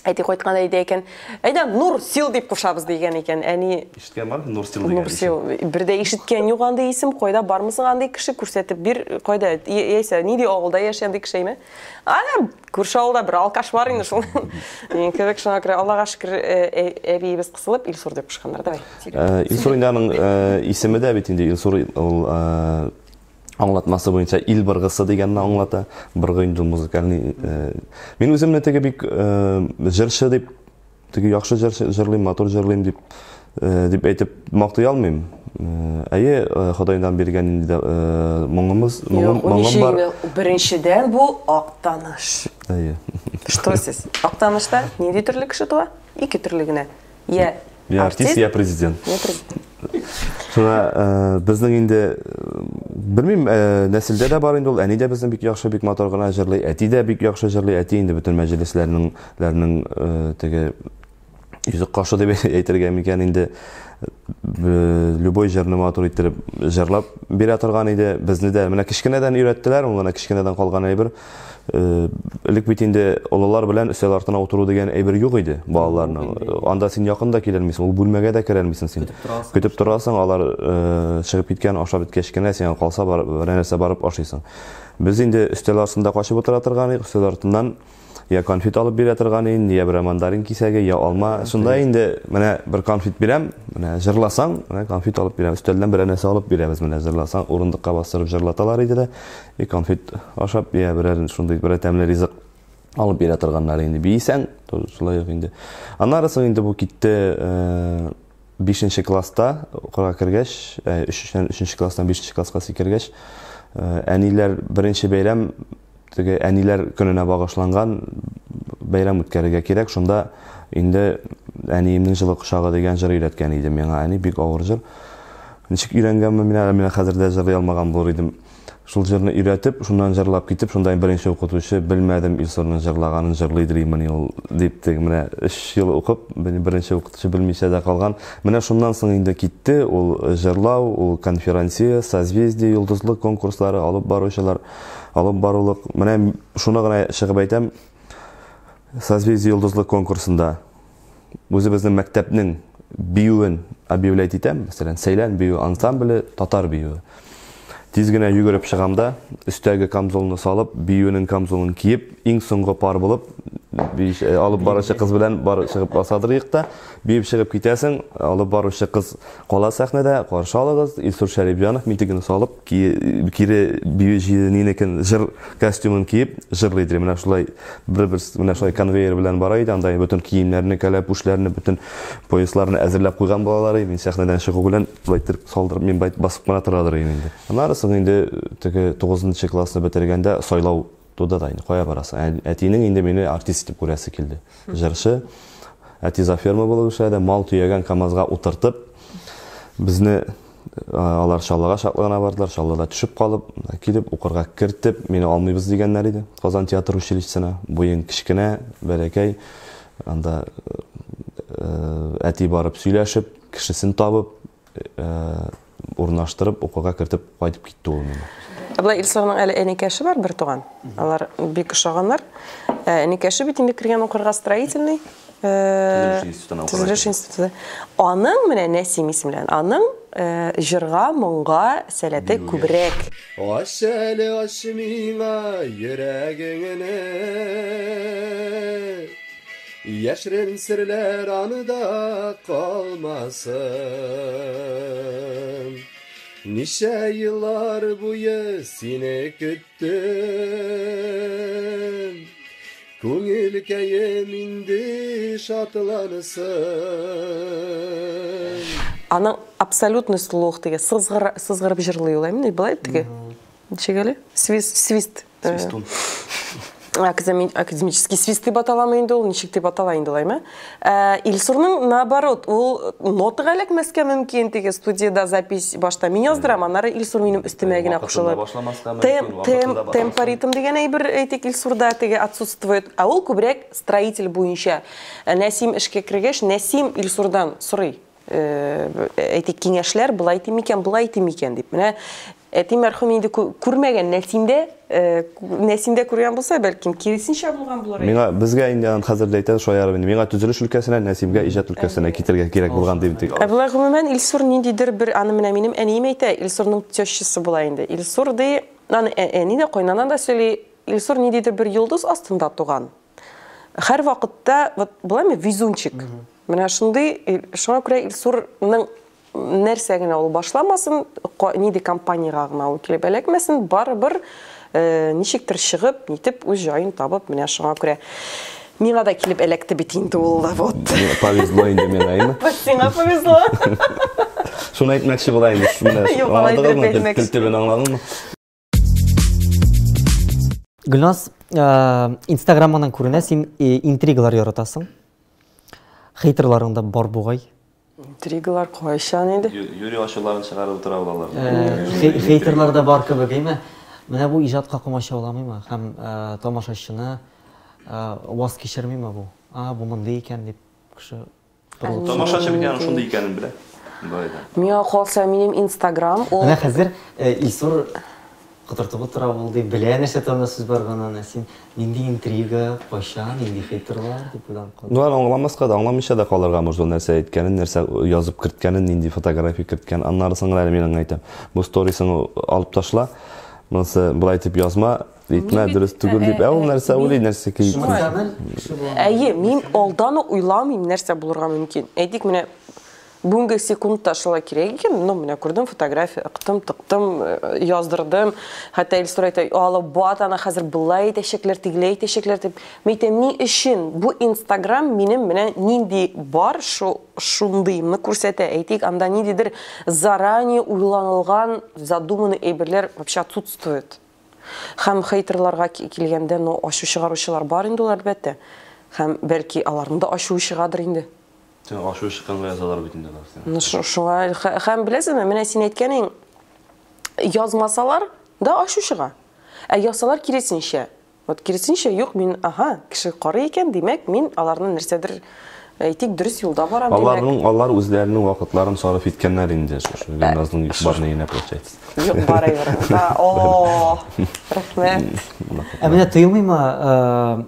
Әти кайтканда әйтә икән, әйдә Нурсил дип кушабыз дигән икән. Әни ишеткән бар Нурсил дигән. Нурсил бер дә ишеткән юк андый исем, кайда бармы соң андый кеше, күрсәтеп бир, кайда, яисә нинди авылда яши андый кеше әйме? Ана күрше авылда бер алкаш бар инде шул. Мин кебек, шуңа күрә Аллага шөкер, әбиебез кысылып Илсур дип кушканнар. Давай. Илсур инде аның исеме дә бит инде Илсур ул аңлатмасы буенча ил быргысы дигәнне аңлата. Быргы инде музыкальный. Мин үземне теге бик җырчы дип, теге яхшы җырлыйм, матур җырлыйм дип дип әйтеп мактый алмыйм. Әйе, Ходайдан биргән инде моңымыз, моңым, моңым бар. Беренчедән бу Актаныш. Әйе. Что сез? Актанышта нинди төрле кеше туа? Ике төрле генә. Я Я артист, я президент. Я президент. Шуңа э, безнең инде э, белмим, э, нәселдә дә бар инде ул. Әни дә безнең бик яхшы, бик матур гына җырлый. Әти дә бик яхшы җырлый. Әти инде бөтен мәҗлесләрнең ләрнең теге йөзек кашы дип әйтергә микән инде любой җырны матур иттереп җырлап бирә торган иде. Безне дә менә кечкенәдән өйрәттеләр, ул менә кечкенәдән калган әйбер. Элек бит инде олылар белән өстәл артына утыру дигән әйбер юк иде балаларның. Анда син якын да килә алмыйсың, ул бүлмәгә дә керә алмыйсың син. Көтеп торасың, алар чыгып киткән, ашап беткәч кенә сиңа калса берәр нәрсә барып ашыйсың. Без инде өстәл артында качып утыра торган идек, өстәл артыннан я конфет алып бирә торган инде, я берәр мандарин кисәге, я алма. Шунда инде менә бер конфет бирәм, менә җырласаң, менә конфет алып бирәм. Өстәлдән берәр нәрсә алып бирәбез, менә җырласаң, урындыкка бастырып җырлаталар иде дә. И конфет ашап, я берәр шундый берәр тәмле ризык алып бирә торганнар инде. Бийсәң, шулай ук инде. Аннары соң инде бу китте, 5 класста укырга кергәч, 3 класстан 5 класска сикергәч, әниләр беренче бәйрәм теге әниләр көненә багышланган бәйрәм үткәрергә кирәк. Шунда инде әниемнең җылы кочагы дигән җыр өйрәткән иде миңа. Әни бик авыр җыр. Ничек өйрәнгәнмен мин әле, мин хәзер дә җырлый алмаган булыр идем. Шул җырны өйрәтеп, шуннан җырлап китеп, шунда беренче укытучы белмәдем Илсурның җырлаганын җырлыйдыр имени ул дип теге менә 3 ел укып, беренче укытучы белмичә дә калган. Менә шуннан соң инде китте ул җырлау, ул конферансье, Созвездие, йолдызлык конкурслары, алып баручылар, алып барулык. Менә шуны гына чыгып әйтәм, Созвездие йолдызлык конкурсында үзебезнең мәктәпнең биюен объявлять итәм, мәсәлән, Сәйлән бию ансамбле, татар биюе. Тиз генә йөгереп чыгам да, өстәге камзолны салып, биюнең камзолын киеп, иң соңгы пар булып, алып баручы кыз белән бар чыгып басадыр та, биеп чыгып китәсең, алып баручы кыз кала сәхнәдә, каршы алыгыз, Илсур Шәрипҗанов митингны салып, кире бию җыеныныкын җыр костюмын киеп җырлый иде. Менә шулай бер-бер менә шулай конвейер белән бара иде, анда бөтен киемнәрне, кәләпүшләрне, бөтен поясларны әзерләп куйган балалар. Мин сәхнәдән чыгу белән былай иттереп салдырып, мин басып кына торадыр идем инде. Аннары соң инде теге 9 классны бетергәндә сайлау туды да инде, кая барасың? Әтинең инде мине артист итеп күрәсе килде. Җырчы. Әти заферма булып эшләде, мал төягән КАМАЗга утыртып, безне алар Чаллыга чаклы гына бардылар, Чаллыда төшеп калып, килеп укырга кертеп, мине алмыйбыз дигәннәр иде. Казан театр училищесына. Буең кечкенә, бәләкәй. Анда әти барып сөйләшеп, кешесен табып, урнаштырып, укырга кертеп кайтып китте ул мине. Ә Илсурның әле әникәше бар бер туган. Алар бик ошаганнар. Әникәше бит инде кергән укырга строительный. Төзелеш институты. Аның менә Нәсим исемле, аның җырга, моңга сәләте күбрәк. Аш әле, аш миңа йөрәгеңне. Яшерен серләр анда калмасын. Ничә еллар буе сине көттем. Күңелкәем инде шатлансын. Аның абсолютный слух теге сызгырып җырлый ул, әмин, былай теге. Ничек әле? Свист, свист. Свистун. Академический свист дип аталамы инде ул, ничек дип атала инде ул, әйме? Илсурның наоборот, ул нотага эләкмәскә мөмкин, теге студияда запись башта мин яздырам, аннары Илсур минем өстемә генә кушылып. Темп, ритм дигән әйбер, әйтик, Илсурда теге отсутствует. Ә ул күбрәк строитель буенча. Нәсим эшкә кергәч, Нәсим Илсурдан сорый. Әйтик, киңәшләр, былай итим микән, былай итим микән дип. Менә әти мәрхүм инде күрмәгән Нәсимдә, Нәсимдә күргән булса, бәлкем киресенчә булган булыр иде. Миңа, безгә инде аны хәзер дә әйтә, шаярып инде. Миңа төзелеш өлкәсенә, Нәсимгә иҗат өлкәсенә китергә кирәк булган дип әйтик. Ә болай гомумән Илсур ниндидер бер, аны менә минем әнием әйтә, Илсурның тещасы була инде. Илсур ди, аны әни дә, кайнана да сөйли, Илсур ниндидер бер йолдыз астында туган. Һәр вакытта, вот буламы везунчик. Менә шундый, шуңа күрә Илсурның нәрсә генә ул башламасын, нинди компанияга гына ул килеп эләкмәсен, барыбер ничектер чыгып, нитеп үз җаен табып, менә шуңа күрә миңа да килеп эләкте бит инде ул, вот. Миңа повезло инде миңа, әйме? Сиңа повезло. Шуны әйтмәкче була инде. Менә Юк, алай итеп аңладыгызмы? әйтмәкче. Тел төбен аңладыңмы? Гөлназ, Инстаграмыңнан күренә, син интригалар яратасың. Хейтерларың да бар бугай. Интригалар кайчан инде? Юри ачуларын чыгарып утыра алар. Хейтерлар да бар кебек, әйме? Менә бу иҗатка комачауламыймы һәм тамашачыны ваз кичермиме бу? А, бу мондый икән дип кеше борылып. Тамашачы бит аның шундый икәнен белә. Миңа калса, минем Инстаграм ул. Менә хәзер Илсур котыртып утыра ул дип белә нәрсә турында сүз барганын, ә син нинди интрига, кайчан, нинди хейтерлар дип уйланып калдың. Ну, аны аңламаска да, аңламыйча да калырга можно, ул нәрсә әйткәнен, нәрсә язып керткәнен, нинди фотография керткәнен. Аннары соң әле мин аңа әйтәм, бу сторисыңны алып ташла, монысы болай итеп язма, әйтмә, дөрес түгел дип. Ә ул нәрсә уйлый, нәрсә киеп. Әйе, мин алдан ук уйламыйм, нәрсә булырга мөмкин. Әйтик, менә Бүгенге секундта шулай кирәк икән, ну, менә күрдем фотография, ыктым, тыктым, э, яздырдым. Хәтта Илсур әйтә, алып бат, аны хәзер былай итәчәкләр, тегеләй итәчәкләр дип. Мин әйтәм, ни өчен? Бу Инстаграм минем менә нинди бар, шу шундыймны күрсәтә. Әйтик, анда ниндидер заранее уйланылган, задуманный әйберләр вообще отсутствует. Һәм хейтерларга килгәндә, ну, ачу чыгаручылар бар инде ул, әлбәттә. Һәм бәлки аларның да ачуы чыгадыр инде. Син ачуы чыкканга язалар бит инде алар сиңа. Ну, шуңа һәм беләсеңме, менә син әйткәнең язмасалар да ачу чыга. Ә язсалар киресенчә. Вот киресенчә, юк, мин, ага, кеше карый икән, димәк, мин аларны нәрсәдер әйтик, дөрес юлда барам, димәк. Аларның, алар үзләренең вакытларын сарыф иткәннәр инде, шушы Гөлназның юк бар ниенә получается. Юк бар әйбер. Да, о, рәхмәт. Ә менә тоелмыймы,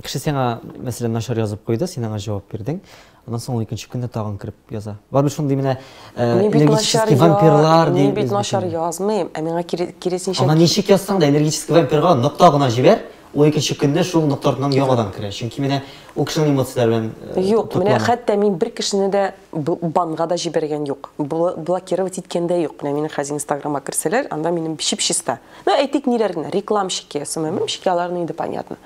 Кеше сиңа, мәсәлән, начар язып куйды, син аңа җавап бирдең. Аннан соң ул икенче көнне тагын кереп яза. Бар бит шундый менә энергетический вампирлар ди. Мин бит начар язмыйм, ә миңа киресенчә. Аңа ничек язсаң да энергетический вампирга нокта гына җибәр, ул икенче көнне шул нокта артыннан яңадан керә. Чөнки менә ул кешенең эмоцияләре белән Юк, менә хәтта мин бер кешене дә банга да җибәргән юк. Блокировать иткән дә юк. Менә минем хәзер Инстаграмга керсәләр, анда минем чип-чиста. Ну, әйтик, ниләр генә, рекламщики, СММщики, аларны инде понятно.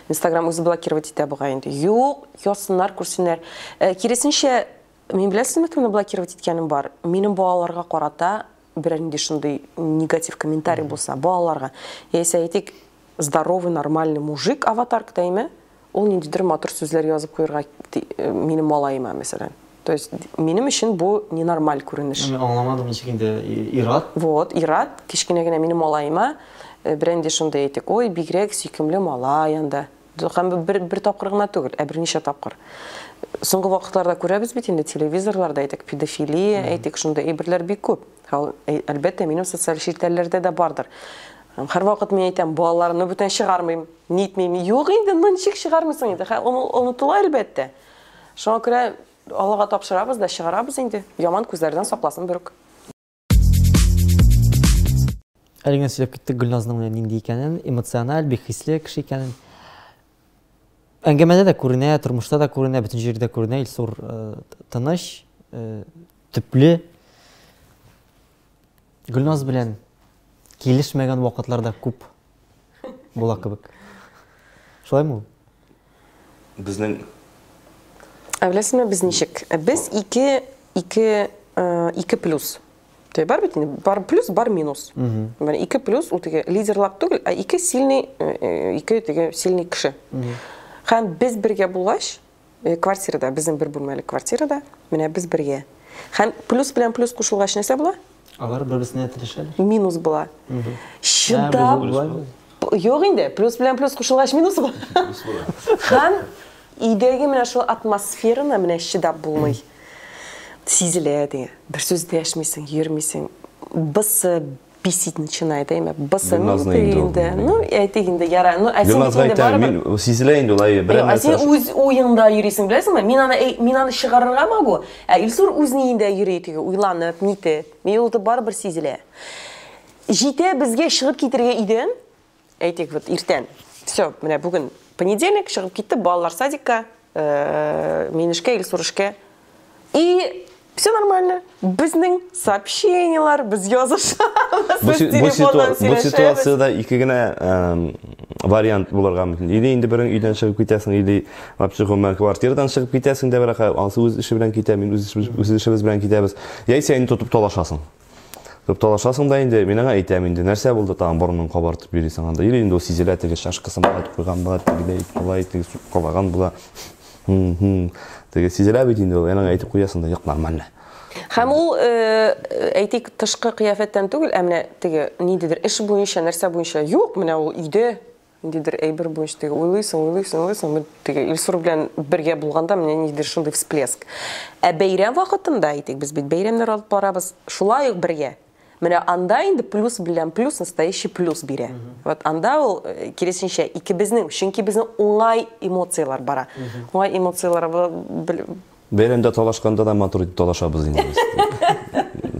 Инстаграм үзе блокировать итә бугай инде. Юк, язсыннар, күрсеннәр. Э, киресенчә, мин беләсезме, кемне блокировать иткәнем бар? Минем балаларга карата берәр нинди шундый негатив комментарий булса, балаларга. Яисә әйтик, здоровый, нормальный мужик аватаркада име, Ул ниндидер матур сүзләр язып куерга минем малаема, мәсәлән. То есть минем өчен бу ненормаль күренеш. Мин аңламадым, ничек инде ир-ат? Вот, ир-ат, кечкенә генә минем малаема берәнди шундый әйтик, ой, бигрәк сөйкемле малай анда. Һәм бер, бер тапкыр гына түгел, ә берничә тапкыр. Соңгы вакытларда күрәбез бит инде телевизорларда, әйтик, педофилия, әйтик, шундый әйберләр бик күп. Әлбәттә, минем социаль челтәрләрдә дә бардыр. Һәрвакыт мин әйтәм, балаларымны бүтән чыгармыйм. Нитмим. Юк инде, ну ничек чыгармыйсың инде? Хә, онытыла әлбәттә. Шуңа күрә Аллага тапшырабыз да чыгарабыз инде. Яман күзләрдән сакласын берүк. Әле генә сөйләп киттек Гөлназның менә нинди икәнен, эмоциональ, бик хисле кеше икәнен. Әңгәмәдә дә күренә, тормышта да күренә, бөтен җирдә күренә Илсур э, тыныч, э, төпле. Гөлназ белән килешмәгән вакытлар да күп була кебек. Шулаймы ул? Безнең Ә беләсезме, без ничек? Без ике, ике, э, ике плюс. Теге бар бит инде, бар плюс, бар минус. Менә ике плюс, ул теге лидерлар түгел, ә ике сильный, э, э, ике теге сильный кеше. Һәм без бергә булгач, Э, квартирада, безнең бер бүлмәле квартирада, менә без бергә. Һәм плюс белән плюс кушылгач нәрсә була? Алар бер-берсенә тирешәләр. Минус була. Чыдап. Юк инде, плюс белән плюс кушылгач минус була. Һәм өйдәге менә шул атмосфераны менә чыдап булмый. Сизелә ди. Бер сүз дәшмисең, йөрмисең. Бысы бесить начинает, әйме? Бысы Гөлназны инде ул. инде. Ну, әйтик инде, яра. Ну, ә син Гөлназга инде әйтәм, барыбер мин сизелә инде ул, әйе, берәр Ә син нәрсә. үз уеңда йөрисең, беләсеңме? Мин аны мин аны чыгарырга могу, ә Илсур үз ниендә йөри теге, уйланып, нитеп. Мин ул барыбер сизелә. Җитә безгә чыгып китергә өйдән, әйтик, вот иртән. Все, менә бүген понедельник, чыгып китте, балалар садикка, э, мин эшкә, Илсур эшкә. И все нормально. Безнең сообщениелар, без язышабыз, без телефоннан Бу ситуациядә ике генә вариант булырга мөмкин. Или инде берең өйдән чыгып китәсең, или вообще гомумән квартирадан чыгып китәсең дә, бірақ ансы үз эше белән китә, мин үз үз эшебез белән китәбез. Яисә инде тотып талашасың. Тотып талашасың да инде, мин аңа әйтәм инде, нәрсә булды тагын борынын кабартып йөрисең анда. Или инде ул сизелә, теге чашкасын болай куйган була, тегеләй, болай, теге суккалаган була. Теге сизелә бит инде ул, әнә әйтеп куясың да, юк, нормально. Һәм ул, әйтик, тышкы кыяфәттән түгел, ә менә теге ниндидер эш буенча, нәрсә буенча, юк, менә ул өйдә ниндидер әйбер буенча теге уйлыйсың, уйлыйсың, уйлыйсың, теге Илсур белән бергә булганда менә ниндидер шундый всплеск. Ә бәйрәм вакытында, әйтик, без бит бәйрәмнәр алып барабыз, шулай ук бергә. Менә анда инде плюс белән плюс настоящий плюс бирә. Вот анда ул э, киресенчә икебезнең, чөнки безнең уңай эмоцияләр бара. Уңай эмоцияләр Бәйрәмдә талашканда да матур итеп талашабыз инде без.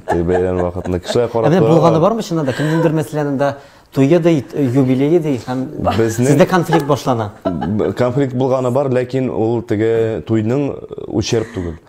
Теге бәйрәм вакытында кешеләр карап Ә менә булганы бармы чыннан да? Кемнеңдер мәсәлән анда туе ди, юбилее ди һәм сездә конфликт башлана. Конфликт булганы бар, ләкин ул теге туйның ущерб түгел.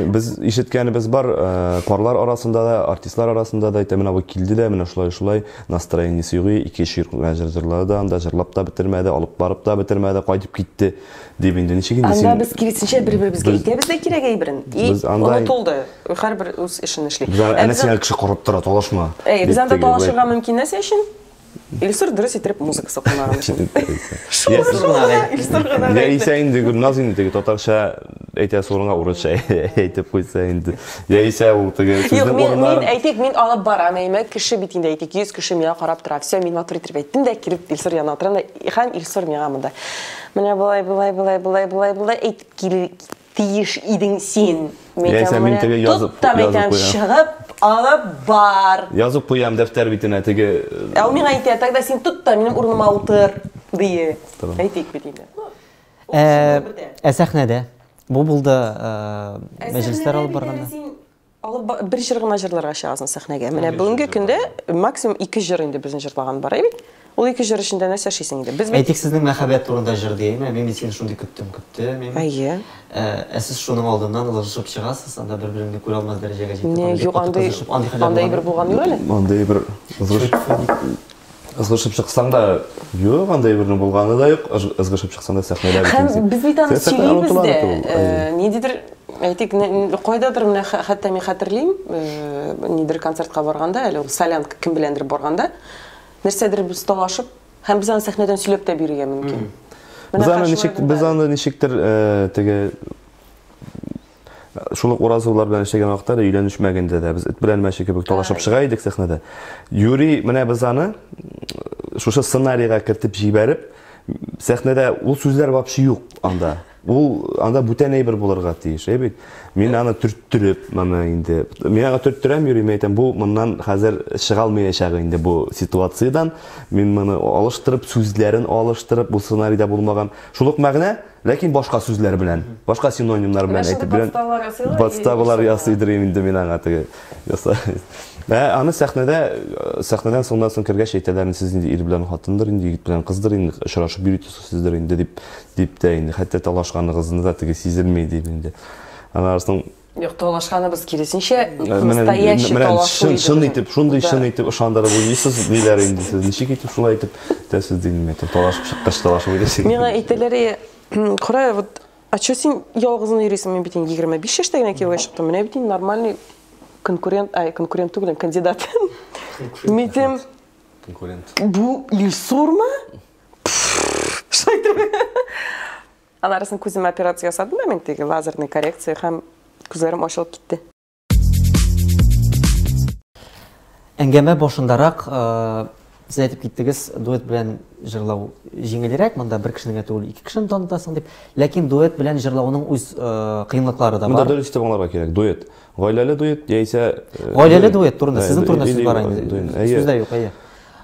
Без ишеткәнебез бар, э, парлар арасында да, артистлар арасында да әйтә, менә бу килде дә, менә шулай шулай настроениесе юк, ике шир җыр җырлады да, анда җырлап та бетермәде, алып барып та бетермәде, кайтып китте дип инде ничек инде син. Анда без киресенчә бер-беребезгә әйтәбез дә кирәк әйберен. И онытылды. Һәрбер үз эшен эшли. Без әнә сиңа кеше карап тора, талашма. Әй, без анда талашырга мөмкин нәрсә өчен? Илсур дөрес иттереп музыкасы куймаган өчен. Илсур гына. Яисә инде Гөлназ инде теге татарча әйтәсе урынга урысча әйтеп куйса инде. Яисә ул теге сүзнең урыннарын. Мин әйтик, мин алып барам, әйме, кеше бит инде әйтик, 100 кеше миңа карап тора. Все, мин матур итеп әйттем дә, килеп Илсур янына утырам да, һәм Илсур миңа монда. Менә болай, болай, болай, болай, болай, болай әйтеп кил тиеш идең син. Яисә мин теге язып, Тот та мәйтәм, чыгып алып бар. Язып куям дәфтәр битенә теге. Ә ул миңа әйтә, тогда син тот та минем урыныма утыр, дие. Әйтик бит инде. Ә сәхнәдә бу булды мәҗлесләр алып барганда. Алып бер җыр гына җырларга чыгасың сәхнәгә. Менә бүгенге көндә максимум ике җыр инде безнең җырлаган бар, әйе бит? Ул ике җыр эчендә нәрсә эшлисең инде? Без бит Әйтик, сезнең мәхәббәт турында җыр дияме? Мин бит сине шундый көттем, көттем. Әйе. Ә сез шуның алдыннан ызгышып чыгасыз, анда бер-береңне күрә алмас дәрәҗәгә җитеп. Не, юк, андый андый әйбер булган юк әле. Андый әйбер ызгыш Ызгышып чыксаң да, юк, андый әйбернең булганы да юк. Ызгышып чыксаң да сәхнәдә бит. Һәм без бит аны сөйлибез дә. Ниндидер, әйтик, кайдадыр менә хәтта мин хәтерлим, нидер концертка барганда, әле ул солянка кем беләндер барганда, нәрсәдер без талашып, һәм без аны сәхнәдән сөйләп тә бирергә мөмкин. Без аны ничек, без аны ничектер теге Шул ук Уразовлар белән эшләгән вакытта да өйләнешмәгәндә дә без эт белән мәче кебек талашып чыга идек сәхнәдә. Юри менә без аны шушы сценарийга кертеп җибәреп, сәхнәдә ул сүзләр вообще юк анда. Ул анда бүтән әйбер булырга тиеш, әй бит. Мин аны төрттереп, моны инде. Мин аңа төрттерәм йөрим, мин әйтәм, бу моннан хәзер чыга алмаячак инде бу ситуациядән. Мин моны алыштырып, сүзләрен алыштырып, бу сценарийда булмаган. Шул ук мәгънә, Ләкин башка сүзләр белән, башка синонимнар белән әйтеп белән. Подставалар ясыйдыр инде мин аңа теге. Ә аны сәхнәдә, сәхнәдән соңдан соң кергәч әйтәләр, сез инде ир белән хатындыр инде, егет белән кыздыр инде, очрашып йөрисездер инде дип, дип тә инде, хәтта талашканыгызны да теге сизелми дип инде. Аннан соң Юк, талашканыбыз киресенчә, настоящий талашу иде. Чын итеп, шундый чын итеп ышандырып уйныйсыз, диләр инде сез. Ничек итеп шулай итеп әйтәсез дим, мин әйтәм, талашып чыккач талашып уйныйсыз. Миңа әйтәләр, кара, вот, а чё син ялгызың йөрисең? Мин бит инде 25 яшьтә генә кияүгә чыктым. Менә бит инде нормальный конкурент, ай, конкурент түгел, кандидат. Мин әйтәм, конкурент. Бу Илсурмы? Шулай итеп. Анарысын күземә операция ясадым да мин теге лазерный коррекция һәм күзләрем ачылып китте. Әңгәмә башындарак сез әйтеп киттегез, дуэт белән җырлау җиңелрәк, монда бер кешене генә түгел, ике кешене танытасың дип. Ләкин дуэт белән җырлауның үз кыенлыклары да бар. Монда дөрес итеп аңларга кирәк, дуэт. Гаиләле дуэт яисә Гаиләле дуэт турында, сезнең турында сүз бара инде. Сүз дә юк, әйе.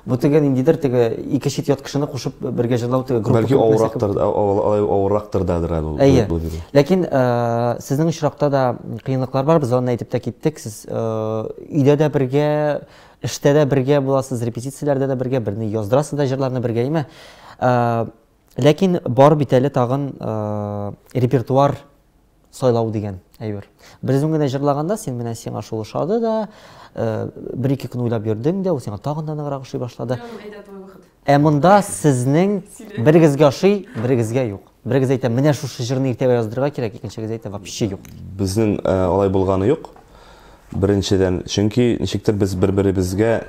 Бу теге ниндидер теге ике чит ят кешене кушып бергә җырлау теге группа. Бәлки авыррактыр, авыррактыр дадыр әле ул. Әйе. Ләкин сезнең очракта да кыенлыклар бар, без аны әйтеп тә киттек. Сез өйдә дә бергә, эштә дә бергә буласыз, репетицияләрдә дә бергә, берне яздырасыз да җырларны бергә, әйме? Ләкин бар бит әле тагын репертуар сайлау дигән әйбер. Бер үзең генә җырлаганда син менә сиңа шул ошады да, бер-ике көн уйлап йөрдең дә, ул сиңа тагын да ныграк ошый башлады. Ә монда сезнең берегезгә ошый, берегезгә юк. Берегез әйтә, менә шушы җырны иртәгә яздырырга кирәк, икенчегез әйтә, вообще юк. Безнең алай булганы юк. Беренчедән, чөнки ничектер без бер-беребезгә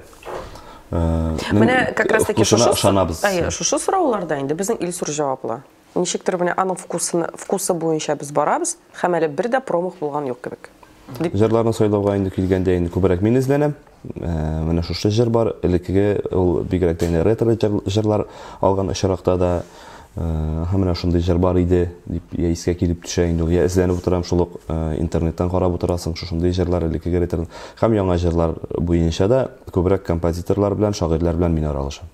Менә как раз таки шушы ышанабыз. Әйе, шушы сорауларда инде безнең Илсур җаваплы. Ничектер менә аның вкусына, вкусы буенча без барабыз һәм әле бер дә промах булган юк кебек. Дип. Җырларны сайлауга инде килгәндә инде күбрәк мин эзләнәм. Менә шушы җыр бар, элеккеге ул бигрәк тә инде ретро җырлар алган очракта да һәм менә шундый җыр бар иде дип я искә килеп төшә инде ул, я эзләнеп утырам, шул ук интернеттан карап утырасың, шушындый җырлар элеккеге ретро һәм яңа җырлар буенча да күбрәк композиторлар белән, шагыйрьләр белән мин аралашам.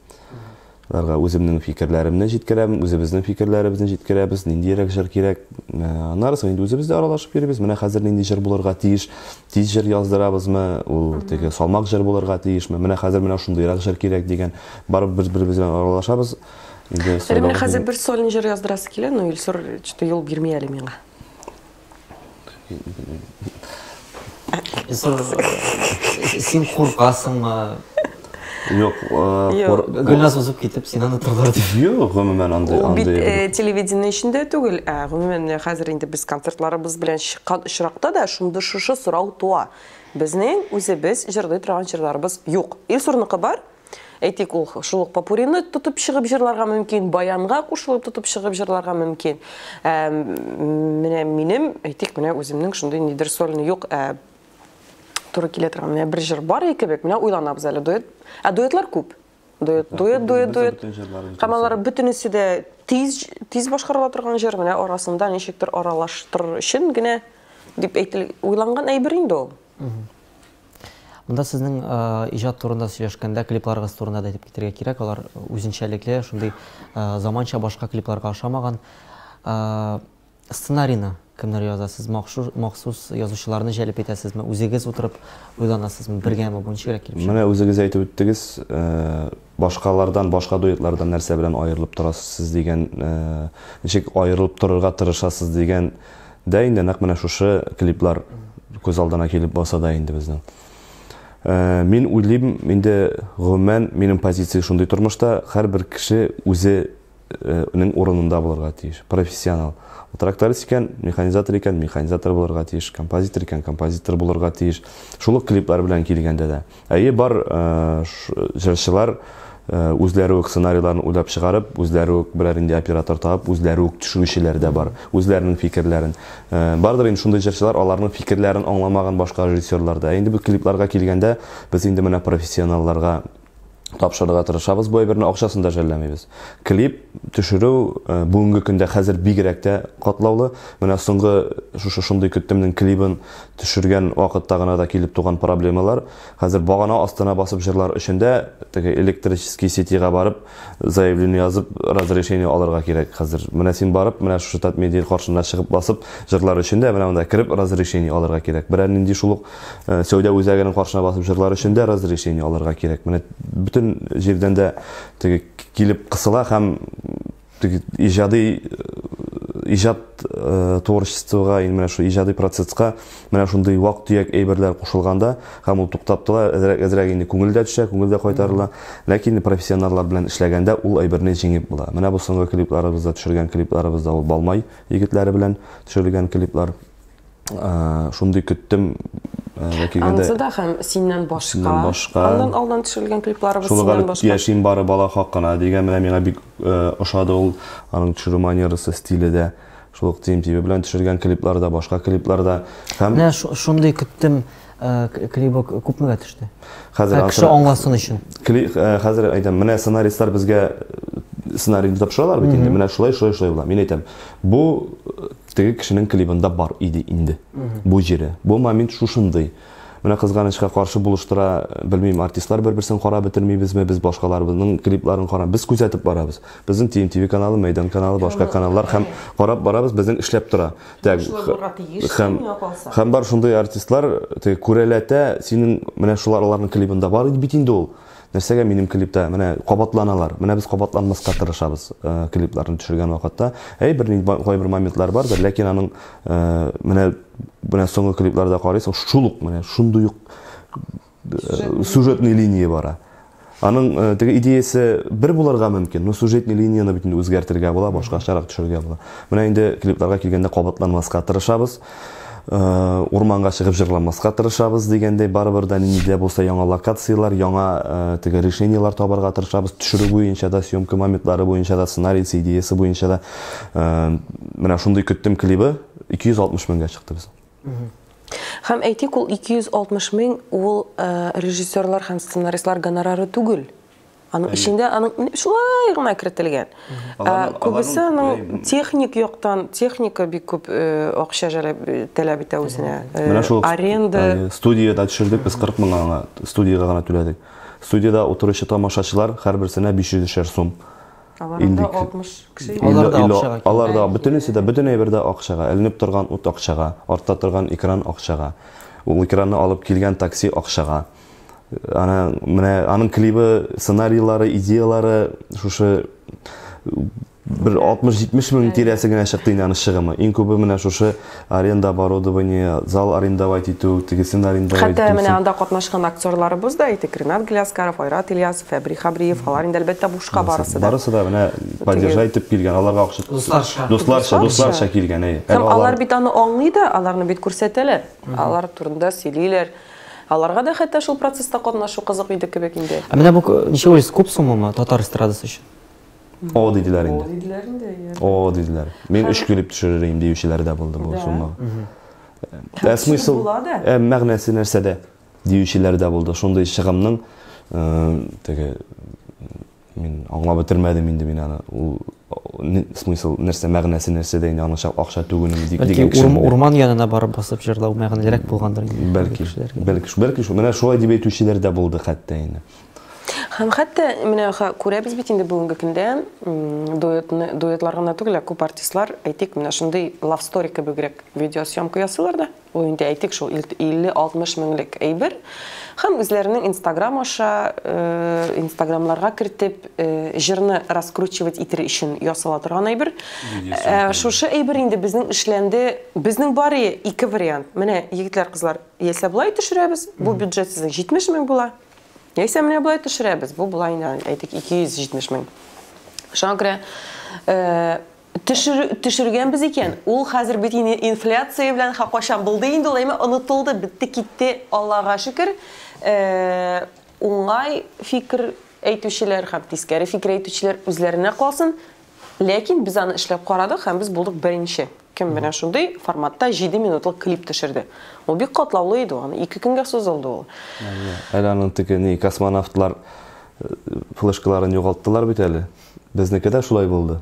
Аларга үземнең фикерләремне җиткерәм, үзебезнең фикерләребезне җиткерәбез, ниндирәк җыр кирәк. Аннары соң инде үзебез дә аралашып йөрибез. Менә хәзер нинди җыр булырга тиеш? Тиз җыр яздырабызмы? Ул теге салмак җыр булырга тиешме? Менә хәзер менә шундыйрак җыр кирәк дигән. Барып без бер-беребез белән аралашабыз. Инде Әле менә хәзер бер сольный җыр яздырасы килә, но Илсур что-то юл бирми әле миңа. Син куркасыңмы? Юк, Гөлназ узып китеп, син аны тыңлар дип. Юк, гомумән андый. Ул бит телевидение эчендә түгел, ә гомумән менә хәзер инде без концертларыбыз белән чыккан очракта да шундый шушы сорау туа. Безнең үзебез җырлый торган җырларыбыз юк. Илсурныкы бар. Әйтик, ул шул ук попурины тотып чыгып җырларга мөмкин, баянга кушылып тотып чыгып җырларга мөмкин. Ә, менә минем, әйтик, менә үземнең шундый нидер сольный юк, ә, туры килә торган менә бер җыр бар кебек, менә уйланабыз әле дуэт. Ә дуэтлар күп. Дуэт, дуэт, дуэт, дуэт. Һәм алар бөтенесе дә тиз, тиз башкарыла торган җыр, менә арасында ничектер аралаштырыр өчен генә дип әйтел, уйланган әйбер инде ул. Монда сезнең иҗат турында сөйләшкәндә клипларыгыз турында да әйтеп китәргә кирәк. Алар үзенчәлекле, шундый заманча башка клипларга ошамаган. Сценарийны кемнәр яза? Сез махсус язучыларны җәлеп итәсезме? Үзегез утырып уйланасызмы? Бергәме? Бу ничегрәк килеп чыга? Менә үзегез әйтеп үттегез, башкалардан, башка дуэтлардан нәрсә белән аерылып торасыз сез дигән, ничек аерылып торырга тырышасыз дигән дә инде нәкъ менә шушы клиплар күз алдына килеп баса да инде безнең. Мин уйлыйм, инде гомумән минем позиция шундый тормышта, һәрбер кеше үзе нең урынында булырга тиеш, профессионал. Тракторист икән, механизатор икән, механизатор булырга тиеш, композитор икән, композитор булырга тиеш. Шул ук клиплар белән килгәндә дә. Әйе, бар җырчылар үзләре үк сценарийларын уйлап чыгарып, үзләре үк берәр инде оператор табып, үзләре үк төшерүчеләр дә бар, үзләренең фикерләрен. Бардыр инде шундый җырчылар, аларның фикерләрен аңламаган башка режиссерлар да. Инде бу клипларга килгәндә, без инде менә профессионалларга тапшырырга тырышабыз бу әйберне, акчасын да жәлләмибез. Клип төшерү бүгенге көндә хәзер бигрәк тә катлаулы. Менә соңгы шушы шундый көттемнең клибын төшергән вакытта гына да килеп туган проблемалар. Хәзер багана астына басып җырлар өчен дә теге электрический сетига барып заявление язып разрешение алырга кирәк хәзер. Менә син барып, менә шушы Татмедиа каршына чыгып басып җырлар өчен дә менә монда кереп разрешение алырга кирәк. Берәр нинди шул ук сәүдә үзәгенең каршына басып җырлар өчен дә разрешение алырга кирәк. Менә бөтен җирдән дә теге килеп кысыла һәм теге иҗади иҗат творчествога, инде менә шу иҗади процесска менә шундый вак-төяк әйберләр кушылганда һәм ул туктап тора, әзрәк инде күңел дә төшә, күңел дә кайтарыла. Ләкин профессионаллар белән эшләгәндә ул әйберне җиңеп була. Менә бу соңгы клипларыбызда төшергән клипларыбызда ул Балмай егетләре белән төшерелгән клиплар. Шундый көттем, килгәндә. Анысы да һәм синнән башка. Синнән башка. Аннан алдан төшерелгән клипларыбыз Шул синнән ук башка. Яшим бары бала хакына дигән, менә миңа бик ошады ул, аның төшерү манерасы, стиле дә. Шул ук TMTV белән төшергән клиплар да, башка клиплар да. Һәм Менә шундый көттем клибы күпмегә төште? Хәзер Кеше аңласын өчен. Хәзер әйтәм, менә сценаристлар безгә сценарийны тапшыралар бит инде. Менә шулай, шулай, шулай була. Мин әйтәм, бу теге кешенең клибында бар иде инде. Бу җире. Бу момент шушындый. Менә кызганычка каршы булыштыра белмим, артистлар бер-берсен карап бетермибезме, без башкаларыбызның клипларын карап, без күзәтеп барабыз. Безнең TMTV каналы, Мәйдан каналы, башка каналлар һәм карап барабыз, безнең эшләп тора. Так, Шулай булырга тиеш, миңа калса. Һәм бар шундый артистлар, теге күрәләтә, синең менә шулар аларның клибында бар иде бит инде ул. Нәрсәгә минем клипта менә кабатланалар. Менә без кабатланмаска тырышабыз клипларны төшергән вакытта. Әй, бер кайбер моментлар бардыр, ләкин аның менә соңгы клипларда карыйсың, шул ук менә шундый ук сюжетный линия бара. Аның теге идеясе бер булырга мөмкин, но сюжетный линияны бит инде үзгәртергә була, башкачарак төшерергә була. Менә инде клипларга килгәндә кабатланмаска тырышабыз. Урманга чыгып җырламаска тырышабыз дигәндәй, барыбер дә нинди дә булса яңа локацияләр, яңа теге решениелар табарга тырышабыз. Төшерү буенча да, съемка моментлары буенча да, сценарийсы, идеясы буенча да. Менә шундый көттем клибы 260 меңгә чыкты безнең. Һәм әйтик, ул 260 мең ул режиссерлар һәм сценаристлар гонорары түгел. Аның эчендә аның шулай гына кертелгән. Күбесе аның техник яктан, техника бик күп акча таләп итә үзенә. Менә шул аренда. Студиядә төшердек, без 40 мең аңа студиягә гына түләдек. Студиядә утыручы тамашачылар һәрберсенә 500 сум. Аларда 60 кеше. Алар да акчага. Алар да бөтенесе дә, бөтен әйбер дә акчага. Эленеп торган ут акчага, артта торган экран акчага. Ул экранны алып килгән такси акчага. Ана менә аның клибы, сценарийлары, идеялары шушы бер 60-70 мең тирәсе генә чыкты инде аның чыгымы. Иң күбе менә шушы аренда оборудование, зал арендовать итү, тегесен арендовать итү. Хәтта менә анда катнашкан актерларыбыз да, әйтик, Ренат Гляскаров, Айрат Ильясов, Әбри Хабриев, алар инде әлбәттә бушка барысы да. Барысы да менә поддержать итеп килгән, аларга акча дусларча. Дусларча, дусларча килгән, әйе. Һәм алар бит аны аңлый да, аларны бит күрсәтәләр. Алар турында сөйлиләр. Аларга да хәтта шул процесста катнашу кызык иде кебек инде. Ә менә бу ничек уйлыйсыз, күп суммамы татар эстрадасы өчен? О диделәр инде. О диделәр инде. О диделәр. Мин өч клип төшерер идем диючеләр дә булды бу суммага. Ә смысл, мәгънәсе нәрсәдә диючеләр дә булды. Шундый чыгымның теге мин аңлап бетермәдем инде мин аны. Ул смысл нәрсә, мәгънәсе нәрсәдә инде аның акча түгелме дигән кеше. Урман янына барып басып җырлау мәгънәлерәк булгандыр инде. Бәлки, бәлки, бәлки шул. Менә шулай дип әйтүчеләр дә булды хәтта инде. Һәм хәтта менә күрәбез бит инде бүгенге көндә дуэтны, дуэтлар гына түгел, ә күп артистлар, әйтик, менә шундый love story кебегрәк видеосъемка ясыйлар да. Ул инде әйтик шул 50-60 меңлек әйбер. Һәм үзләренең Инстаграм аша, Инстаграмларга кертеп, җырны раскручивать итер өчен ясала торган әйбер. Шушы әйбер инде безнең эшләнде. Безнең бар ике вариант. Менә егетләр, кызлар, яисә болай төшерәбез, бу бюджет сезнең 70 мең була. Яисә менә болай төшерәбез, бу була инде, әйтик, 270 мең. Шуңа күрә төшергәнбез икән, ул хәзер бит инде инфляция белән кайчан булды инде ул, әмма онытылды, бетте, китте, Аллага шөкер. Уңай фикер әйтүчеләр һәм тискәре фикер әйтүчеләр үзләренә калсын. Ләкин без аны эшләп карадык һәм без булдык беренче. Кем менә шундый форматта 7 минутлык клип төшерде. Ул бик катлаулы иде, аны 2 көнгә сузылды ул. Әле аның теге ни космонавтлар флешкаларын югалттылар бит әле. Безнеке дә шулай булды.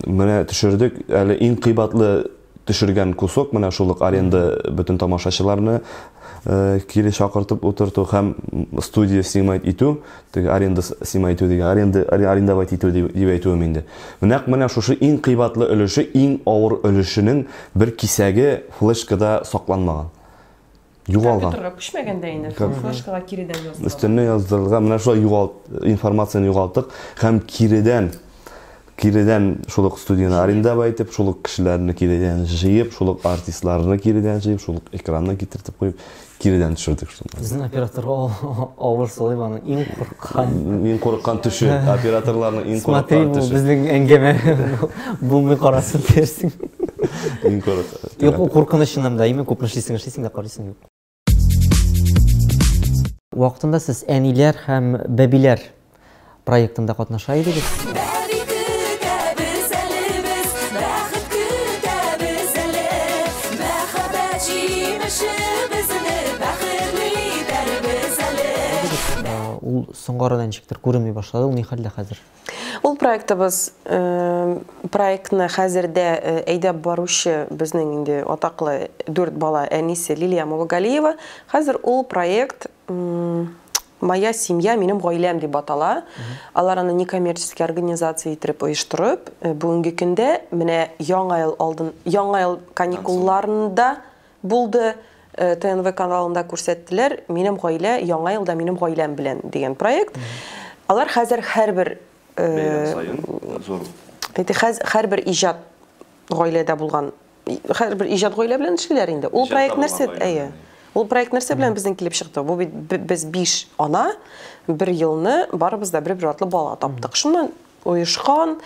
Менә төшердек, әле иң кыйбатлы төшергән кусок менә шул ук аренда бөтен тамашачыларны кире чакыртып утырту һәм студия снимать итү, теге аренда снимать итү дигән, аренда арендовать итү дип әйтүем инде. Нәкъ менә шушы иң кыйбатлы өлеше, иң авыр өлешенең бер кисәге флешкада сакланмаган. Югалган. Компьютерга күчмәгәндә инде, флешкага киредән язылган. Өстенә яздырылган, менә шулай югалт, информацияне югалттык һәм киредән шул ук студияне арендовать итеп, шул ук кешеләрне киредән җыеп, шул ук артистларны киредән җыеп, шул ук экранны китертеп куеп, киредән төшердек шуны. Безнең оператор авыр сулый аны, иң курыккан. Иң курыккан төше, операторларның иң курыккан төше. Смотри, безнең әңгәмә булмый карасын дерсең. Иң курыккан. Юк, куркыныч чыннан да, име күпме эшлисең, эшлисең дә карыйсың юк. Вакытында сез әниләр һәм бәбиләр проектында катнаша идегез. Ул соңгы арада ничектер күренми башлады, ул ни хәлдә хәзер? Ул проектыбыз, проектны хәзердә әйдәп баручы безнең инде атаклы 4 бала әнисе Лилия Муллагалиева. Хәзер ул проект Моя семья, минем гаиләм дип атала. Алар аны некоммерческий организация итеп оештырып, бүгенге көндә менә яңа ел алдын, яңа ел каникулларында булды. ТНВ каналында күрсәттеләр, минем гаилә, яңа елда минем гаиләм белән дигән проект. Алар хәзер һәрбер һәрбер иҗат гаиләдә булган, һәрбер иҗат гаилә белән эшлиләр инде. Ул проект нәрсә, әйе. Ул проект нәрсә белән безнең килеп чыкты? Бу бит без 5 ана бер елны барыбыз да бер-бер атлы бала таптык. Шуннан оешкан.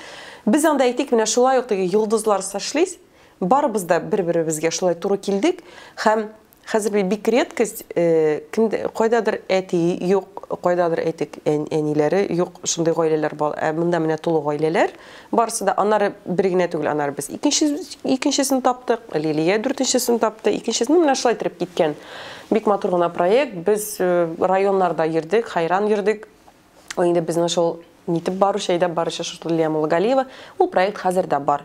Без анда әйтик, менә шулай ук теге йолдызлар сошлись. Барыбыз да бер-беребезгә шулай туры килдек һәм хәзер бит бик редкость, кем кайдадыр әти юк, кайдадыр әйтик, әниләре юк, шундый гаиләләр бар. Ә монда менә тулы гаиләләр барысы да. Аннары бер генә түгел, аннары без икенче икенчесен таптык, Лилия дүртенчесен тапты, икенчесен менә шулай итеп киткән. Бик матур гына проект. Без районнарда йөрдек, хайран йөрдек. Ул инде безнең шул нитеп баручы, әйдәп баручы шул Лилия Муллагалиева. Ул проект хәзер дә бар.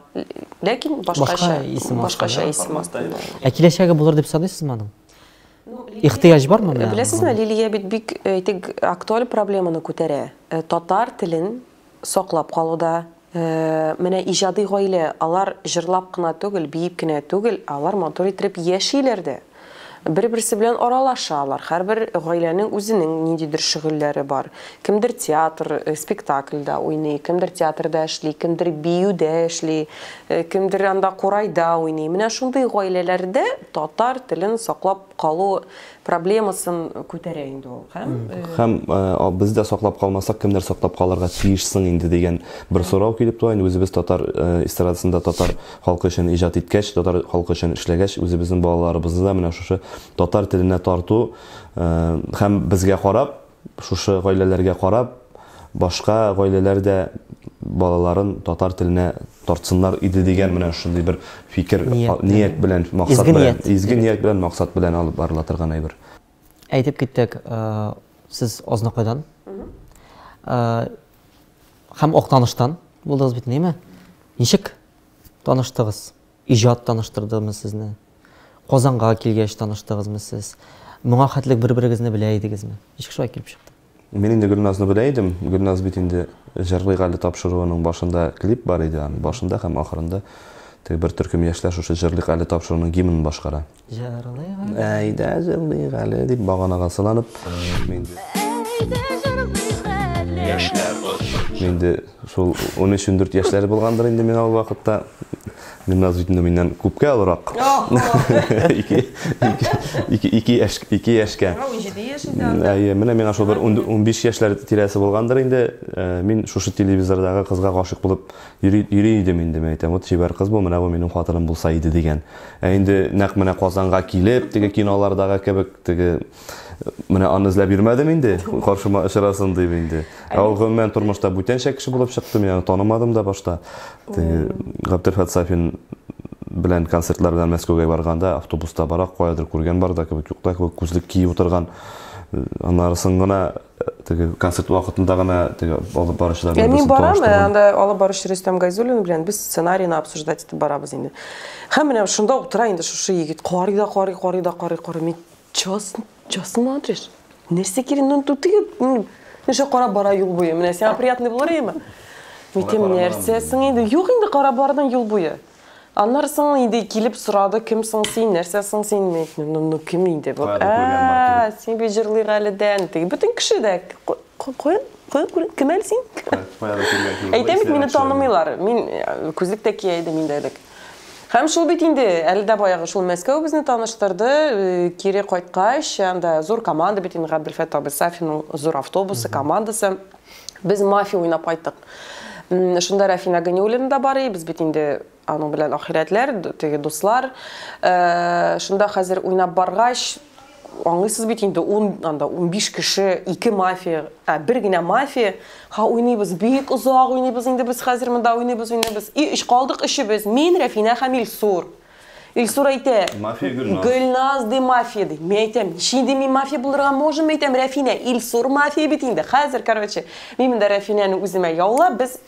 Ләкин башкача исем башкача исем астында. Ә киләчәге булыр дип саныйсызмы аның? Ихтыяҗ бармы менә? Беләсезме, Лилия бит бик әйтик актуаль проблеманы күтәрә. Татар телен саклап калуда, менә иҗади гаилә, алар җырлап кына түгел, биеп кенә түгел, алар матур итеп яшиләр дә. Бер-берсе белән аралашалар. Һәрбер гаиләнең үзенең ниндидер шөгыльләре бар. Кемдер театр, спектакльдә уйный, кемдер театрда эшли, кемдер биюдә эшли, кемдер анда курайда уйный. Менә шундый гаиләләрдә татар телен саклап калу проблемасын күтәрә инде ул. Һәм Һәм без дә саклап калмасак, кемнәр саклап калырга тиеш соң инде дигән бер сорау килеп туа. Инде үзебез татар эстрадасында татар халкы өчен иҗат иткәч, татар халкы өчен эшләгәч, үзебезнең балаларыбызны да менә шушы татар теленә тарту һәм безгә карап, шушы гаиләләргә карап, башка гаиләләр дә балаларын татар теленә тартсыннар иде дигән менә шундый бер фикер, ният белән, максат белән, изге ният белән, максат белән алып барыла торган әйбер. Әйтеп киттек, сез Азнакайдан. Һәм Актаныштан булдыгыз бит, әйеме? Ничек таныштыгыз? Иҗат таныштырдымы сезне? Казанга килгәч таныштыгызмы сез? Моңа хәтлек бер-берегезне белә идегезме? Ничек шулай килеп чыкты? Мин инде Гөлназны белә идем. Гөлназ бит инде Җырлыйк әле тапшыруының башында клип бар иде, аның башында һәм ахырында теге бер төркем яшьләр шушы Җырлыйк әле тапшыруының гимнын башкара. Җырлыйк әле. Әйдә җырлыйк әле дип баганага сыланып. Әйдә җырлыйк әле. Яшьләр Мин инде шул 13-14 яшьләре булгандыр инде миңа ул вакытта. Гөлназ бит инде миннән күпкә олырак. Ике, ике, ике яшь, ике яшькә. 17 яшь инде анда. Әйе, менә миңа шул бер 15 яшьләр тирәсе булгандыр инде. Мин шушы телевизордагы кызга гашыйк булып йөри, йөри идем инде, мин әйтәм, вот чибәр кыз бу, менә бу минем хатыным булса иде дигән. Ә инде нәкъ менә Казанга килеп, теге кинолардагы кебек, теге менә аны эзләп йөрмәдем инде, каршыма очрасын дип инде. Ә ул гомумән тормышта бүтәнчә кеше булып чыкты, мин аны танымадым да башта. Теге Габделфәт Сафин белән концертлар белән Мәскәүгә барганда автобуста бара, каядыр күргән бар да кебек, юк та кебек, күзлек киеп утырган. Аннарысын гына теге концерт вакытында гына теге алып баручылар белән мин барам, анда алып баручы Рөстәм Гайзуллин белән без сценарийны обсуждать итеп барабыз инде. Һәм менә шунда утыра инде шушы егет, карый да карый, карый да карый, карый. Мин чё, чё смотришь? Нәрсә кирәк? Ну, тут ты нәрсә карап бара юл буе. Менә сиңа приятный булыр иеме? Мин әйтәм, нәрсә соң инде? Юк инде карап бардың юл буе. Аннары соң инде килеп сорады, кем соң син, нәрсә соң син? Мин әйттем, ну, ну кем инде бу? Ә, син бит җырлыйк әле дән. Теге бөтен кеше дә каян, каян күрен, кем әле син? Әйтәм бит, мине танымыйлар. Мин күзлек тә кия идем инде элек. Һәм шул бит инде, әле дә баягы шул Мәскәү безне таныштырды, кире кайткач, анда зур команда бит инде Габделфәт абый Сафинның зур автобусы, командасы. Без мафия уйнап кайттык. Шунда Рафина Ганиуллина да бар иде, без бит инде аның белән ахирәтләр, теге дуслар. Шунда хәзер уйнап баргач, аңлыйсыз бит инде, ун, анда 15 кеше, ике мафия, ә, бер генә мафия. Ха, уйныйбыз, бик озак уйныйбыз инде без хәзер монда уйныйбыз, уйныйбыз. И өч калдык өчебез, мин, Рәфинә һәм Илсур. Илсур әйтә, Мафия Гөлназ. Гөлназ ди мафия ди. Мин әйтәм, ничек инде мин мафия булырга можем, әйтәм, Рәфинә, Илсур мафия бит инде. Хәзер, короче, мин монда Рәфинәне үземә яулап, без,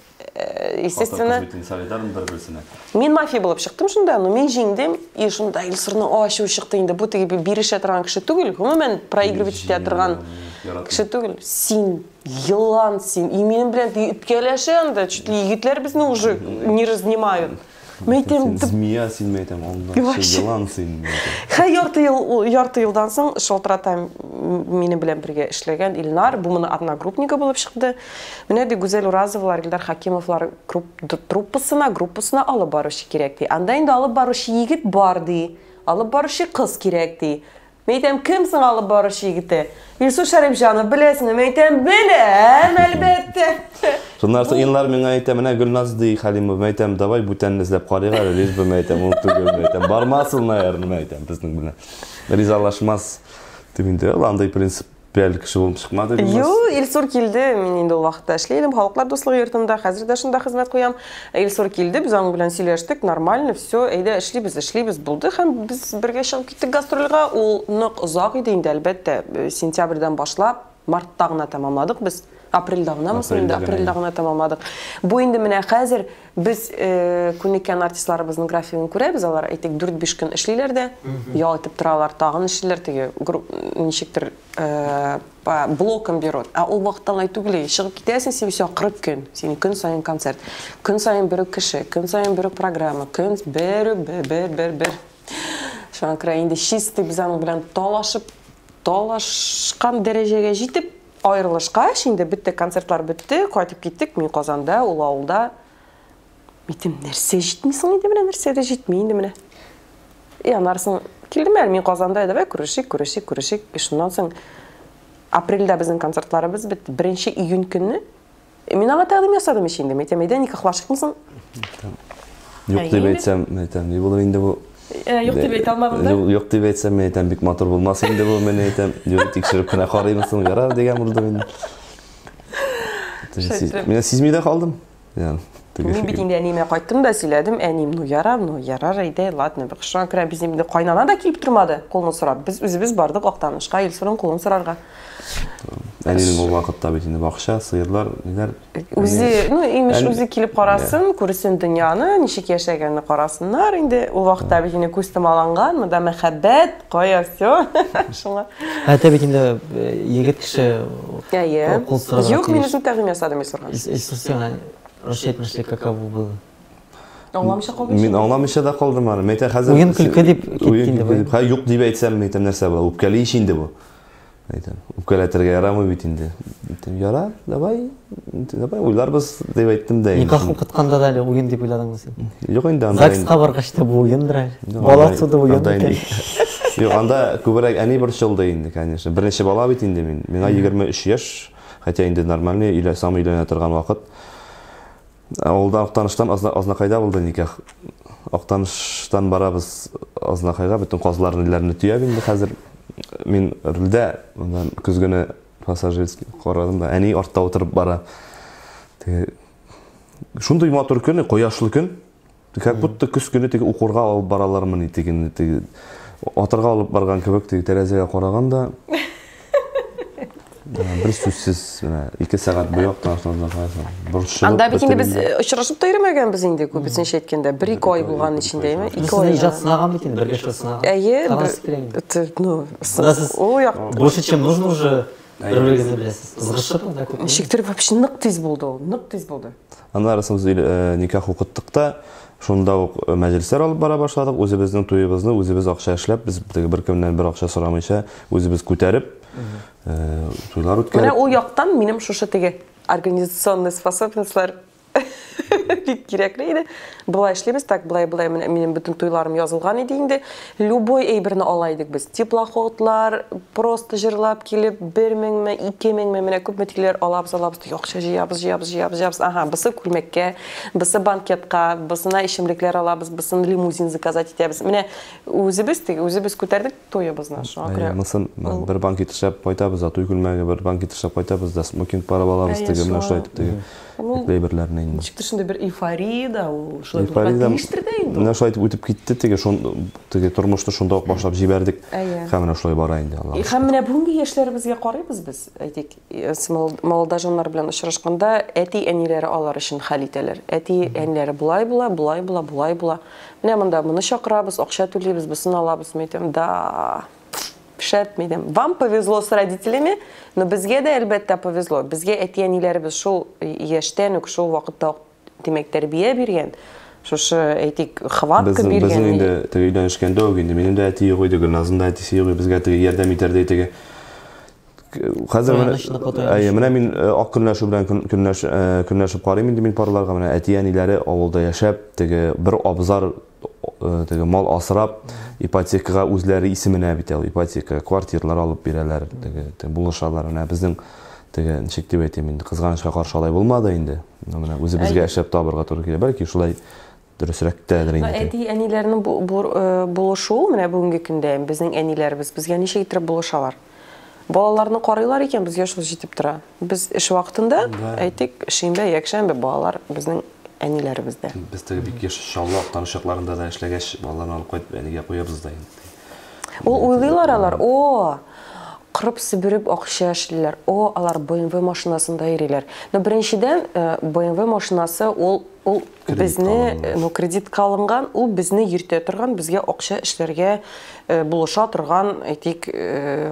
естественно, Хатын-кыз бит инде солидарны бер-берсенә. Мин мафия булып чыктым шунда, но мин җиңдем, и шунда Илсурның ачуы чыкты инде. Бу теге бирешә торган кеше түгел, гомумән проигрывать итә торган кеше түгел. Син елан син, и минем белән теге үпкәләшә анда, чуть ли егетләр безне уже не разнимают. Мин әйтәм, Син змея син, мин әйтәм, алдакчы елан син, мин әйтәм. Хә, ярты ел, ярты елдан соң шалтырата минем белән бергә эшләгән Илнар, бу моны одногруппнигы булып чыкты. Менә ди Гүзәл Уразовалар, Илдар Хакимовлар труппасына, группасына алып баручы кирәк ди. Анда инде алып баручы егет бар ди. Алып баручы кыз кирәк ди. Мин әйтәм, кем соң алып баручы егете? Илсур Шәрипҗанов, беләсеңме? Мин әйтәм, беләм, әлбәттә. Шуннан соң Илнар миңа әйтә, менә Гөлназ ди Хәлимов, мин әйтәм, давай бүтәнне эзләп карыйк әле, лишь бы, мин әйтәм, ул түгел, мин әйтәм, бармас ул, наверное, мин әйтәм, безнең белән. Ризалашмас. Дип инде, ул андый принципиаль кеше булып чыкмады Гөлназ. Юк, Илсур килде, мин инде ул вакытта эшли идем, Халыклар дуслыгы йортында, хәзер дә шунда хезмәт куям. Илсур килде, без аның белән сөйләштек, нормально, все, әйдә эшлибез, эшлибез, булды һәм без бергә чыгып киттек гастрольгә. Ул нык озак иде инде, әлбәттә, сентябрьдән башлап, мартта гына тәмамладык без. Апрельдә гынамы соң инде? Апрельдә гына тәмамладык. Бу инде менә хәзер без күнеккән артистларыбызның графигын күрәбез, алар әйтик 4-5 көн эшлиләр дә, ял итеп торалар, тагын эшлиләр, теге ничектер по блокам берут. Ә ул вакытта алай түгел, чыгып китәсең син все 40 көн, синең көн саен концерт, көн саен бер үк кеше, көн саен бер үк программа, көн бер үк, бер, бер, бер, бер. Шуңа күрә инде чистый без аның белән талашып, талашкан дәрәҗәгә җитеп, аерылышкач, инде бетте, концертлар бетте, кайтып киттек, мин Казанда, ул авылда. Әйтем, нәрсә җитми соң инде менә, нәрсә дә җитми инде менә. И аннары соң килдем әле, мин Казанда, давай күрешик, күрешик, күрешик. И шуннан соң апрельдә безнең концертларыбыз бетте. 1 июнь көнне мин аңа тәкъдим ясадым ич инде. Әйтәм, әйдә никахлашыйкмы соң? Юк дип әйтсәм, әйтәм, ни булыр инде бу? Юк дип әйтә алмадың да? Юк дип әйтсәм, мин әйтәм, бик матур булмас инде бу, мин әйтәм, юк, тикшереп кенә карыймы соң, ярар дигән булдым инде. Мин сизми дә калдым. Мин бит инде әниемә кайттым да сөйләдем, әнием, ну ярар, ну ярар, әйдә, ладно. Шуңа күрә безнең инде кайнана да килеп тормады, кулын сорап. Без үзебез бардык Актанышка, Илсурның кулын сорарга. Әнинең ул вакытта бит инде бакча, сыерлар, ниләр. Үзе, ну, имеш, үзе килеп карасын, күрсен дөньяны, ничек яшәгәнне карасыннар инде. Ул вакытта бит инде күз томаланган, монда мәхәббәт, кая все. Шуңа. Әтә бит инде егет кеше Әйе. кул сорарга Юк, мин тиеш. үзем тәкъдим ясадым Илсурга. Илсур сиңа русча әйтмешли, каково было? Аңламыйча калдым. Мин аңламыйча да калдым аны. Мен әйтәм, хәзер Уен көлке дип китте инде бу. Ха, юк дип әйтсәм, мин әйтәм, нәрсә була? Үпкәли ич инде бу. Әйтәм, үпкәләтергә ярамый бит инде. Әйтәм, ярар, давай, давай уйларбыз дип әйттем дә. Никах укытканда да әле уен дип уйладыңмы син? Юк инде анда. ЗАГСка баргач та бу уендыр әле. Бала туды уен икән. Юк, анда күбрәк әни борчылды инде, конечно. Беренче бала бит инде мин. Миңа 23 яшь, хотя инде нормальный, өйләсәм өйләнә торган вакыт. Авылда Актаныштан Азнакайда булды никах. Актаныштан барабыз Азнакайга, бөтен казларны, ниләрне төяп инде хәзер. Мин рульдә, моннан көзгене пассажирский карадым да, әни артта утырып бара. Теге шундый матур көн, кояшлы көн. Как будто көз көне теге укырга алып баралармыни тегене, теге атырга алып барган кебек теге тәрәзәгә караганда бер сүзсез менә 2 сәгать буе Актаныштан Азнакайга борчылып. Анда бит инде без очрашып та йөрмәгәнбез инде, күбесенчә әйткәндә, 1-2 ай булган эчендә, әйме? 2 ай. Иҗат сынаган бит инде, бергә эшләү сынаган. Әйе, ну, ул як. Больше, чем нужно уже бер-берегезне беләсез. Ызгышып анда күп. Ничектер вообще нык тиз булды ул, нык тиз булды. Аннары соң без никах укыттык та, шунда ук мәҗлесләр алып бара башладык. Үзебезнең туебызны үзебез акча эшләп, без теге беркемнән бер акча сорамыйча, үзебез күтәреп, туйлар үткәреп. Менә ул яктан минем шушы теге организационный способностьлар бик кирәкле иде. Болай эшлибез, так, болай, болай, менә минем бөтен туйларым язылган иде инде. Любой әйберне ала идек без. Теплоходлар, просто җырлап килеп, 1 меңме, 2 меңме, менә күпме тиләр алабыз, алабыз, акча җыябыз, җыябыз, җыябыз, җыябыз. Ага, бусы күлмәккә, бусы банкетка, бусына эчемлекләр алабыз, бусын лимузин заказать итәбез. Менә үзебез теге, үзебез күтәрдек туебызны. Шуңа күрә. Монысын бер банкет эшләп кайтабыз да, туй күлмәге бер банкет эшләп кайтабыз да, смокинг барып алабыз теге, менә шулай итеп теге. Әйберләрне инде. Ничектер шундый бер эйфория да, ул шулай булырга тиештер дә инде. Менә шулай итеп үтеп китте теге, теге тормышны шунда ук башлап җибәрдек. Һәм менә шулай бара инде, Аллаһ. Һәм менә бүгенге яшьләребезгә карыйбыз без, әйтик, молодоженнар белән очрашканда әти-әниләре алар өчен хәл итәләр. Әти-әниләре болай була, болай була, болай була. Менә монда моны чакырабыз, акча түлибез, бусын алабыз, мин әйтәм, да. Шәп, мин Вам повезло с родителями, но безгә дә әлбәттә повезло. Безгә әти-әниләребез шул яшьтән үк, шул вакытта ук, димәк, тәрбия биргән. Шушы, әйтик, хватка биргән. Безнең инде теге өйләнешкәндә үк инде минем дә әти юк иде, Гөлназның да әтисе юк иде, безгә теге ярдәм итәрдәй теге. Хәзер менә, менә мин ак көнләшү белән көнләшеп карыйм инде мин парларга, менә әти-әниләре авылда яшәп, теге бер абзар теге мал асрап, ипотекага үзләре исеменә бит ул ипотека, квартиралар алып бирәләр, теге булышалар. Менә безнең Теге ничек дип әйтим инде, кызганычка каршы алай булмады инде. Менә үзебезгә эшләп табырга туры килә. Бәлки шулай дөресрәк тәдер инде. Әти әниләрнең булышуы менә бүгенге көндә безнең әниләребез безгә ничек итеп булышалар. Балаларны карыйлар икән, безгә шул җитеп тора. Без эш вакытында, әйтик, шимбә, якшәмбе балалар безнең әниләребездә. Без теге бик еш Чаллы, Актаныш якларында да эшләгәч, балаларны алып кайтып әнигә куябыз да инде. Ул уйлыйлар алар, о, кырып себереп акча эшлиләр, о, алар BMW машинасында йөриләр. Но беренчедән, BMW машинасы ул ул безне, ну, кредитка алынган, ул безне йөртә торган, безгә акча эшләргә булыша торган, әйтик,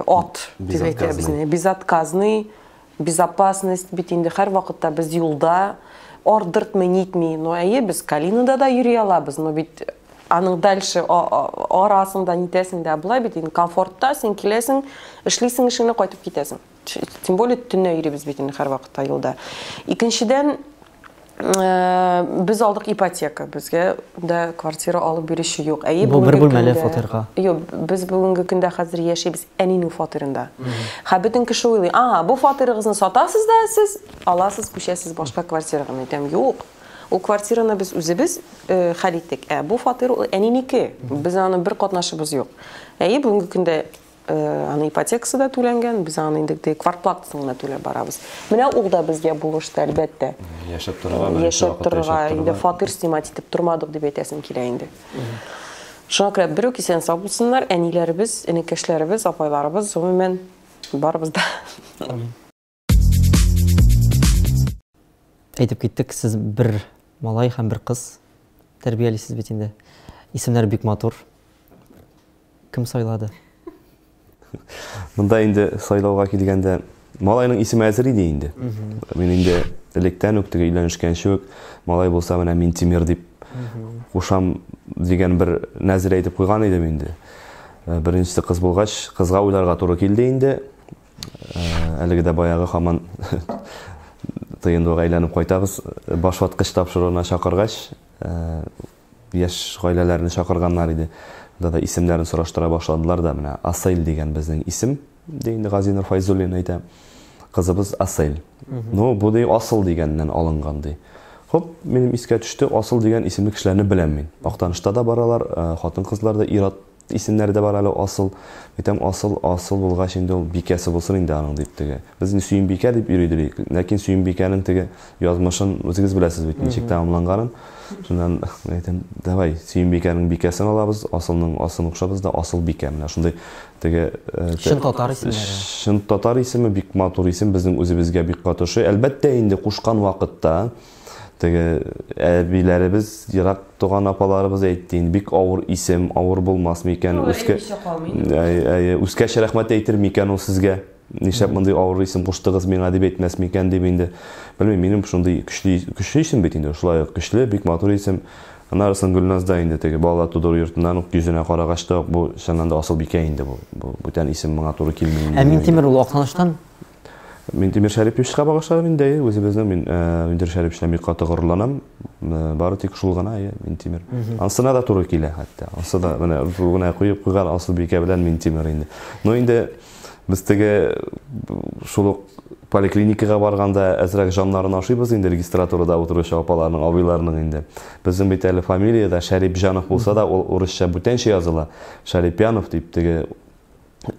ат дип әйтә безне. Безотказный, безопасность бит инде һәр вакытта без юлда, ардыртмый, нитми. Но әйе, без Калинада да йөри алабыз, но бит аның дальше арасың да, нитәсең дә, болай бит инде комфортта син киләсең, эшлисең эшеңне, кайтып китәсең. Тем более төнлә йөрибез бит инде һәр вакытта юлда. Икенчедән, без алдык ипотека, безгә дә квартира алып бирүче юк. Әйе, бу бер бүлмәле фатирга. Юк, без бүгенге көндә хәзер яшибез әнинең фатирында. Һә, бөтен кеше уйлый, ага, бу фатирыгызны сатасыз да сез аласыз, күчәсез башка квартирага. Мин әйтәм, юк. Ул квартираны без үзебез хәл иттек. Ә бу фатир ул әнинеке. Без аны бер катнашыбыз юк. Әйе, бүгенге көндә аны ипотекасы да түләнгән, без аны инде теге квартплатасын гына түләп барабыз. Менә ул да безгә булышты, әлбәттә. Яшәп торырга, яшәп торырга, инде фатир снимать итеп тормадык дип әйтәсем килә инде. Шуңа күрә бер үк исән сау булсыннар, әниләребез, энекәшләребез, апайларыбыз, гомумән барыбыз да. Әйтеп киттек, сез бер малай һәм бер кыз тәрбиялисез бит инде. Исемнәр бик матур. Кем сайлады? Монда инде сайлауга килгәндә, малайның исеме әзер иде инде. Мин инде электән үк теге өйләнешкәнче үк малай булса менә Минтимер дип кушам дигән бер нәзер әйтеп куйган идем инде. Беренчесе кыз булгач, кызга уйларга туры килде инде. Әлеге дә баягы һаман тыенуга әйләнеп кайтабыз. Башваткыч тапшыруына чакыргач, яшь гаиләләрне чакырганнар иде. Да да исемнәрен сораштыра башладылар да, менә Асель дигән безнең исем, ди инде Газинур Файзуллин әйтә. Кызыбыз Асель. Ну, бу ди асыл дигәннән алынган ди. Хоп, минем искә төште, асыл дигән исемле кешеләрне беләм мин. Актанышта да баралар, хатын-кызлар да, ир-ат исемнәре дә бар әле асыл. Әйтәм, асыл, асыл булгач инде ул бикәсе булсын инде аның дип теге. Без инде Сөембикә дип йөри идек. Ләкин Сөембикәнең теге язмышын үзегез беләсез бит, ничек тәмамланганын. Шуннан әйтәм, давай Сөембикәнең бикәсен алабыз, асылның асын кушабыз да асыл бикә. Менә шундый теге чын татар исемнәре. Чын татар исеме бик матур исем, безнең үзебезгә бик каты ошый. Әлбәттә инде кушкан вакытта теге әбиләребез, ерак туган апаларыбыз әйтте инде, бик авыр исем, авыр булмас микән, үскәч рәхмәт әйтер микән ул сезгә? Нишләп мондый авыр исем куштыгыз миңа дип әйтмәс микән дип инде. Белмим, минем шундый көчле, көчле исем бит инде, шулай ук көчле, бик матур исем. Аннары соң Гөлназ да инде теге бала тудыру йортыннан ук йөзенә карагач та бу чыннан да Асылбикә инде бу. Бу бүтән исем моңа туры килми инде. Ә Минтимер ул Актаныштан? Минтимер Шәриповичка багышладым инде, әйе, үзебезнең мин Минтимер Шәрипович белән бик каты горурланам. Бары тик шул гына, әйе, Минтимер. Ансына да туры килә хәтта. Ансы да менә бу гына куеп куйган Асылбикә белән Минтимер инде. Но инде без теге шул ук поликлиникага барганда әзрәк җаннарын ашыйбыз инде регистратурада утыручы апаларның, абыйларның инде. Безнең бит әле фамилия дә Шәрипҗанов булса да, ул урысча бүтәнчә языла. Шәрипянов дип теге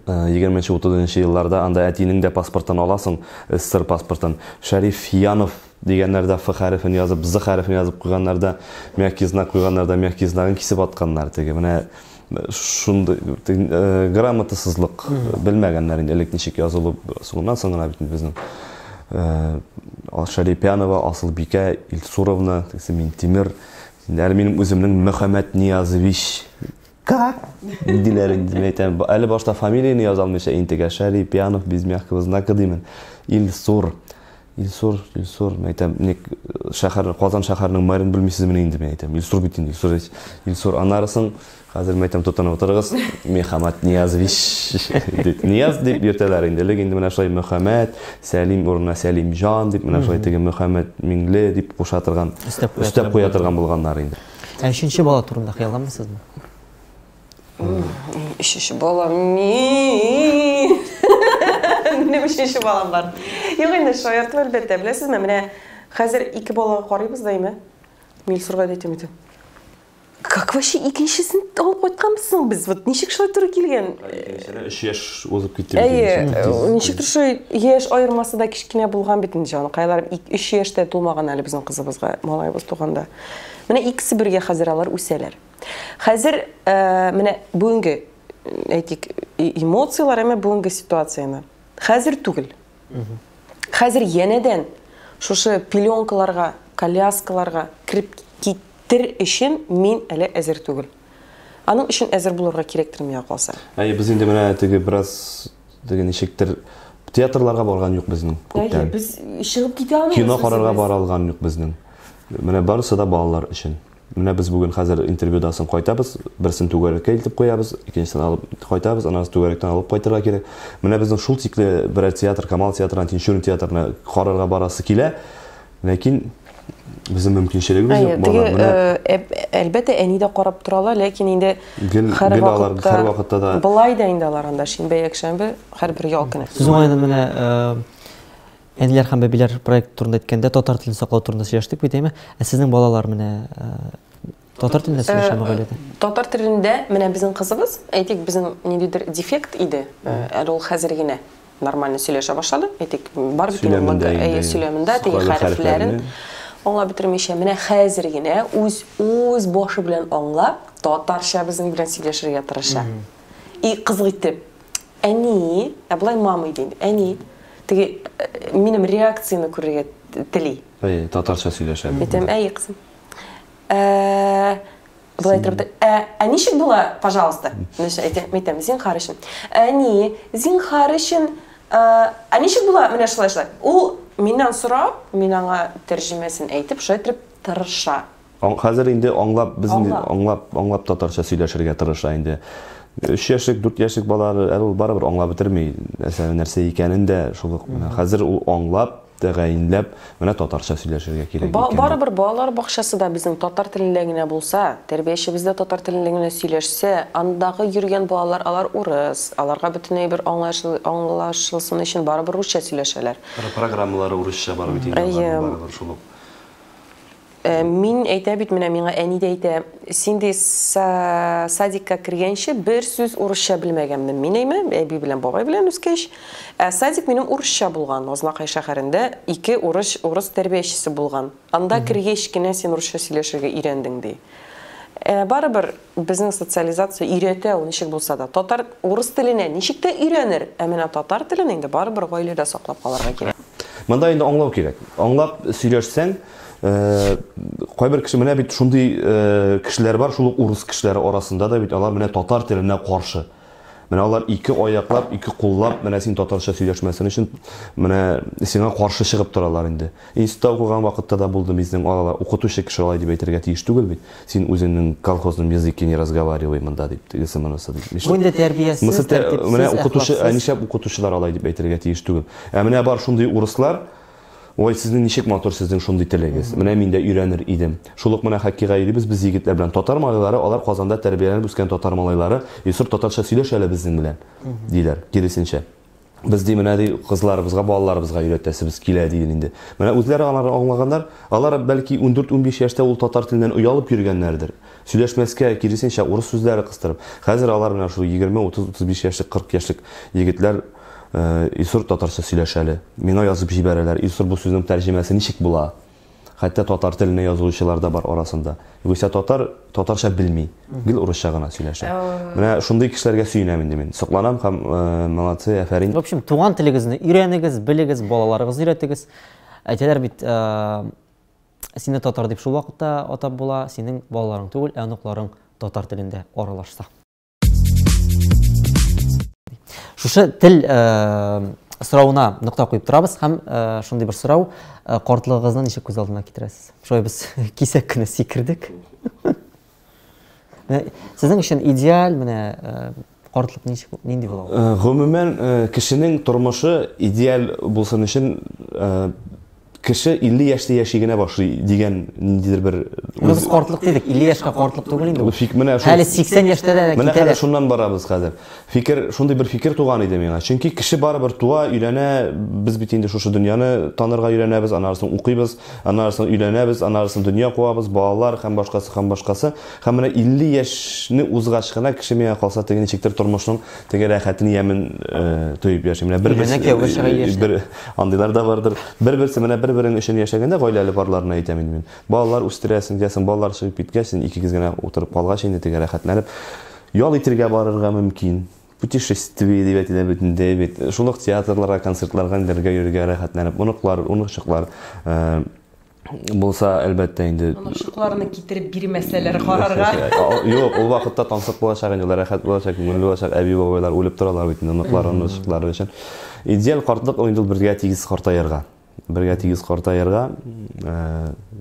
егерменче, утызынчы елларда анда әтинең дә паспортын аласың, СССР паспортын. Шәрифянов дигәннәрдә Ф хәрефен язып, З хәрефен язып куйганнар да, мягкий знак куйганнар да, мягкий знагын кисеп атканнар теге. Менә шундый грамотасызлык белмәгәннәр инде элек ничек язылып, соңыннан соң гына бит безнең Шәрипянова, Асылбикә, Илсуровна, тегесе Минтимер. Инде әле минем үземнең Мөхәммәт Ниязович. Как? Диләр инде, мин әйтәм, әле башта фамилияне яза алмыйча интегә. Шәрипянов без мягкого знака димен. Илсур. Илсур, Илсур, мин әйтәм, ник шәһәр, Казан шәһәренең мэрын белмисезмени инде, мин әйтәм. Илсур бит инде, Илсур, Илсур. Аннары соң хәзер мин әйтәм, тотынып утырыгыз. Мөхәммәт Ниязович дип. Нияз дип йөртәләр инде. Элек инде менә шулай Мөхәммәт, Сәлим урынына Сәлимҗан дип, менә шулай теге Мөхәммәт Миңле дип куша торган, өстәп куя торган булганнар инде. Ә өченче бала турында хыялланмыйсызмы? Өченче бала ми. Минем өченче балам бар. Юк инде, шаярту, әлбәттә. Беләсезме, менә хәзер ике балага карыйбыз да, әйме? Милсурга да әйтәм, әйтәм. Как вообще икенчесен алып кайтканбыз соң без? Вот ничек шулай туры килгән? Икенчесенә 3 яшь узып китте. Әйе, ничектер шулай яшь аермасы да кечкенә булган бит инде җаныкайлар. 3 яшь тә тулмаган әле безнең кызыбызга, малаебыз туганда. Менә икесе бергә хәзер алар үсәләр. Хәзер менә бүгенге, әйтик, эмоцияләр, әмма бүгенге ситуацияне хәзер түгел. Хәзер янәдән шушы пеленкаларга, коляскаларга кереп китер өчен мин әле әзер түгел. Аның өчен әзер булырга кирәктер миңа калса. Әйе, без инде менә теге бераз теге ничектер театрларга барган юк безнең күптән. Әйе, без чыгып китә алмыйбыз. Кино карарга бара алган юк безнең. Менә барысы да балалар өчен. Менә без бүген хәзер интервьюдан соң кайтабыз, берсен түгәрәккә илтеп куябыз, икенчесен алып кайтабыз, аннан түгәрәктән алып кайтырга кирәк. Менә безнең шул тикле берәр театр, Камал театрына, Тинчурин театрына карарга барасы килә, ләкин безнең мөмкинчелегебез юк. Теге, әлбәттә, әни дә карап тора ала, ләкин инде һәр вакытта, һәр вакытта да былай да инде алар анда шимбә, якшәмбе, һәрбер ял көне. Сүз уңаеннан менә Әниләр һәм бәбиләр проекты турында әйткәндә, татар телен саклау турында сөйләштек бит, әйме? Ә сезнең балалар менә татар телендә сөйләшәме гаиләдә? Татар телендә менә безнең кызыбыз, әйтик, безнең ниндидер дефект иде, әле ул хәзер генә нормально сөйләшә башлады. Әйтик, бар бит инде сөйләмендә теге хәрефләрен аңлап бетермичә, менә хәзер генә үз үз башы белән аңлап, татарча безнең белән сөйләшергә тырыша. И кызык итеп, әни, ә болай мама иде инде, әни, теге минем реакцияне күрергә тели. Әйе, татарча сөйләшә. Әйтәм, әйе, кызым. Болай торып, ә ничек була, пожалуйста? Әйтәм, әйтәм, зинһар өчен. Әни, зинһар өчен, ә ничек була, менә шулай шулай. Ул миннән сорап, мин аңа тәрҗемәсен әйтеп, шулай итеп тырыша. Хәзер инде аңлап, без инде аңлап, аңлап татарча сөйләшергә тырыша инде. 3 яшьлек, 4 яшьлек балалар әле ул барыбер аңлап бетерми, нәрсә нәрсә икәнен дә шул ук. Хәзер ул аңлап, тәгаенләп, менә татарча сөйләшергә кирәк икән. Барыбер балалар бакчасы да безнең татар телендә генә булса, тәрбиячебез дә татар телендә генә сөйләшсә, андагы йөргән балалар алар урыс, аларга бөтенләй бер аңлашылсын өчен барыбер русча сөйләшәләр. Программалары урысча бар бит инде, аларның барыбер шул ук. Мин әйтә бит, менә миңа әни дә әйтә, син ди садикка кергәнче бер сүз урысча белмәгәнмен мин, әйме, әби белән бабай белән үскәч. Ә садик минем урысча булган, Азнакай шәһәрендә ике урыс, урыс тәрбиячесе булган. Анда кергәч кенә син урысча сөйләшергә өйрәндең, ди. Барыбер безнең социализация өйрәтә ул ничек булса да. Татар урыс теленә ничек тә өйрәнер, ә менә татар телен инде барыбер гаиләдә саклап калырга кирәк. Монда инде аңлау кирәк. Аңлап сөйләшсәң, кайбер кеше менә бит шундый кешеләр бар, шул ук урыс кешеләре арасында да бит алар менә татар теленә каршы. Менә алар ике аяклап, ике куллап, менә син татарча сөйләшмәсен өчен менә сиңа каршы чыгып торалар инде. Институтта укыган вакытта да булды безнең алар, укытучы кеше алай дип әйтергә тиеш түгел бит. Син үзеңнең колхозном языке не разговаривай монда дип, тегесе монысы дип. Бу инде тәрбиясез, Монысы тәртипсез, менә укытучы, әхлаксыз. ә нишләп укытучылар алай дип әйтергә тиеш түгел. Ә менә бар шундый урыслар, ой, сезнең ничек матур сезнең шундый телегез. Менә мин дә өйрәнер идем. Шул ук менә хоккейга йөрибез без егетләр белән. Татар малайлары, алар Казанда тәрбияләнеп үскән татар малайлары, Илсур татарча сөйләш әле безнең белән, диләр, киресенчә. Без ди менә ди кызларыбызга, балаларыбызга өйрәтәсебез килә ди инде. Менә үзләре алар аңлаганнар, алар бәлки 14-15 яшьтә ул татар теленнән оялып йөргәннәрдер. Сөйләшмәскә, киресенчә урыс сүзләре кыстырып. Хәзер алар менә шул 20, 30, 35 яшьлек, 40 яшьлек егетләр Илсур татарча сөйләш әле. Миңа язып җибәрәләр. Илсур бу сүзнең тәрҗемәсе ничек була? Хәтта татар теленә язучылар да бар арасында. Югыйсә татар татарча белми, гел урысча гына сөйләшә. Менә шундый кешеләргә сөенәм инде мин. Сокланам һәм молодцы, афәрин. В общем, туган телегезне өйрәнегез, белегез, балаларыгызны өйрәтегез. Әйтәләр бит, сине татар дип шул вакытта атап була, синең балаларың түгел, ә оныкларың татар телендә аралашса. Шушы тел соравына нокта куеп торабыз һәм шундый бер сорау, картлыгыгызны ничек күз алдына китерәсез? Шулай без кисәк кенә сикердек. Менә сезнең өчен идеаль менә картлык ничек, нинди була ул? Гомумән, кешенең тормышы идеаль булсын өчен кеше 50 яшьтә яши генә башлый дигән ниндидер бер Ну, без картлык дидек, 50 яшькә картлык түгел инде ул. Фик, менә шул Әле 80 яшьтә дә Менә хәзер китәләр. шуннан барабыз хәзер. Фикер, шундый бер фикер туган иде миңа. Чөнки кеше барыбер туа, өйләнә, без бит инде шушы дөньяны танырга өйрәнәбез, аннары соң укыйбыз, аннары соң өйләнәбез, аннары соң дөнья куабыз, балалар һәм башкасы һәм башкасы. Һәм менә 50 яшьне узгач кына кеше миңа калса теге ничектер тормышның теге рәхәтен, ямен тоеп яши. Менә бер-берсе Өйләнә, кияүгә чыга 50 яшьтә. бер андыйлар да бардыр. Бер-берсе менә бер-берең өчен яшәгәндә гаиләле парларны әйтәм инде мин. Балалар үстерәсең, диясең, балалар чыгып киткәч, син икегез генә утырып калгач инде теге рәхәтләнеп ял итергә барырга мөмкин. Путешествие дип әйтелә бит инде бит. Шул ук театрларга, концертларга ниләргә йөрергә рәхәтләнеп, оныклар, оныкчыклар булса, әлбәттә инде. Оныкчыкларны китереп бирмәсәләр карарга. Юк, ул вакытта тансык булачак инде, рәхәт булачак, күңелле булачак, әби бабайлар үлеп торалар бит инде оныклар, оныкчыклары өчен. Идеаль картлык ул инде ул бергә тигез картаерга. Бергә тигез картаерга,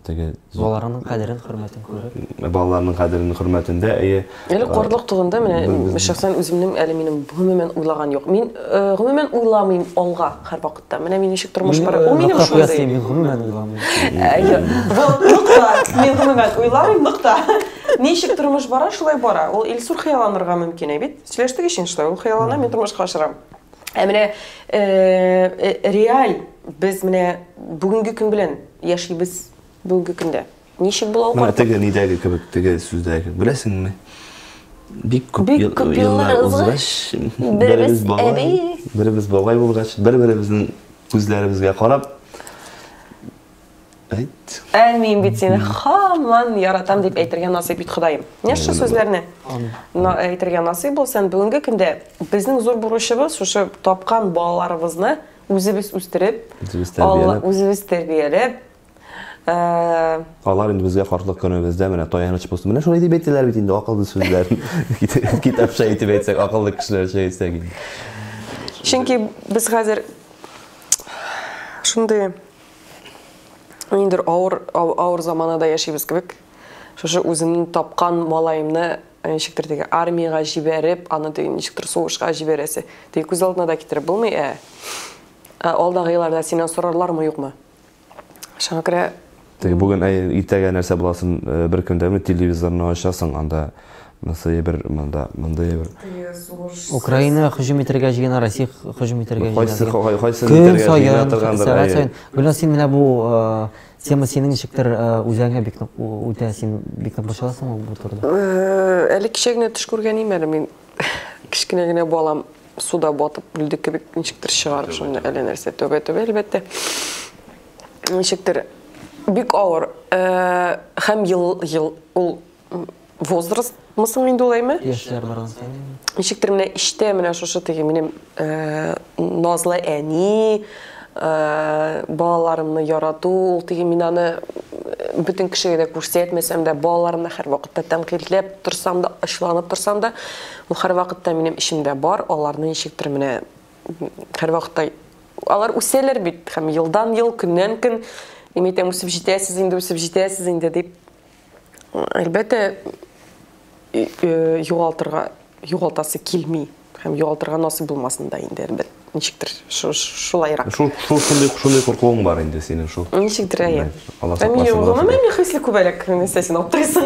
теге Балаларының кадерен, хөрмәтен күреп. Балаларның кадерен, хөрмәтендә, әйе. Әле картлык турында менә шәхсән үземнең әле минем гомумән уйлаган юк. Мин гомумән уйламыйм алга һәрвакытта. Менә мин ничек тормыш бара. Ул минем шундый. Мин гомумән уйламыйм. Әйе. Вот, нокта. Мин гомумән уйламыйм, нокта. Ничек тормыш бара, шулай бара. Ул Илсур хыялланырга мөмкин, әй бит. Сөйләштек ич инде шулай. Ул хыяллана, мин тормышка ашырам. Ә менә реаль без менә бүгенге көн белән яшибез бүгенге көндә. Ничек була ул Менә картлык? теге нидәге кебек, теге сүздәге. Беләсеңме? Бик күп Бик күп еллар еллар узгач, узгач, беребез беребез бабай, әби. беребез бабай булгач, бер-беребезнең күзләребезгә карап, әйт. Ә мин бит сине һаман яратам дип әйтергә насыйп ит, Ходаем. Менә шушы сүзләрне әйтергә насыйп булсын. Бүгенге көндә безнең зур бурычыбыз шушы тапкан балаларыбызны үзебез үстереп, Үзебез Алла, тәрбияләп. үзебез тәрбияләп, Алар инде безгә картлык көнебездә менә таяныч булсын. Менә шулай дип әйтәләр бит инде акыллы сүзләр. Китапча әйтеп әйтсәк, акыллы кешеләрчә әйтсәк инде. Чөнки без хәзер шундый ниндидер авыр, авыр заманада яшибез кебек. Шушы үземнең тапкан малаемны ничектер теге армиягә җибәреп, аны теге ничектер сугышка җибәрәсе. Теге күз алдына да китереп булмый, ә алдагы елларда синнән сорарлармы, юкмы? Шуңа күрә Теге бүген әй, иртәгә нәрсә буласын бер көндә ме телевизорны ачасың, анда нәрсә бер монда, мондый бер. Украина һөҗүм итәргә җыена, Россия һөҗүм итәргә җыена. Кайсы кайсы Көн итәргә җыена саен, торгандыр, сәгать әйе. саен. Гөлназ, син менә бу тема синең ничектер үзәгеңә бик нык үтә, син бик нык борчыласыңмы бу турыда? Әле кичә генә төш күргән идем әле мин. Кечкенә генә балам суда батып үлде кебек ничектер чыгарып шуны әле нәрсә. Тәүбә, тәүбә, әлбәттә. Ничектер бик авыр. Һәм ел, ел ул возраст мысың инде ул, әйме? Яшьләр барган саен. Ничектер менә эчтә менә шушы теге минем назлы әни, балаларымны ярату, ул теге мин аны бөтен кешегә дә күрсәтмәсәм дә, балаларымны һәрвакытта тәнкыйтьләп торсам да, ачуланып торсам да, ул һәрвакытта минем эчемдә бар, аларны ничектер менә һәрвакытта алар үсәләр бит, һәм елдан ел, көннән көн, мин әйтәм, үсеп җитәсез инде, үсеп җитәсез инде дип. Әлбәттә, югалтырга, югалтасы килми һәм югалтырга насыйп булмасын да инде, әлбәттә, ничектер шулайрак. Шул, шул шундый, шундый куркуың бар инде синең шул. Ничектер, әйе. Алла Ә мин сакласын, Алла гомумән мин хисле күбәләк, нәрсә син аптырыйсың.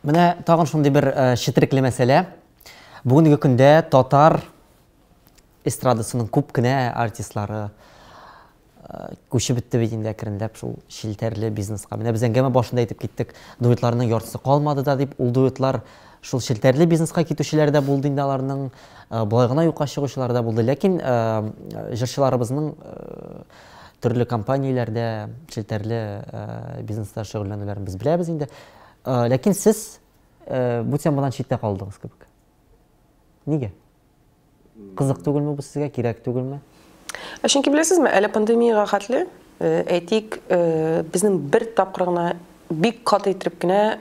Менә тагын шундый бер четерекле мәсьәлә. Бүгенге көндә татар эстрадасының күп кенә артистлары күчеп бетте бит инде әкренләп шул челтәрле бизнеска. Менә без әңгәмә башында әйтеп киттек, дуэтларның яртысы калмады да дип, ул дуэтлар шул челтәрле бизнеска китүчеләр дә булды инде аларның, болай гына юкка чыгучылар да булды. Ләкин җырчыларыбызның төрле компанияләрдә челтәрле бизнеста шөгыльләнүләрен без беләбез инде. Ләкин сез бу темадан читтә калдыгыз кебек. Нигә? Кызык түгелме бу сезгә, кирәк түгелме? Ә чөнки беләсезме, әле пандемиягә хәтле, әйтик, безнең бер тапкыр гына бик каты итеп кенә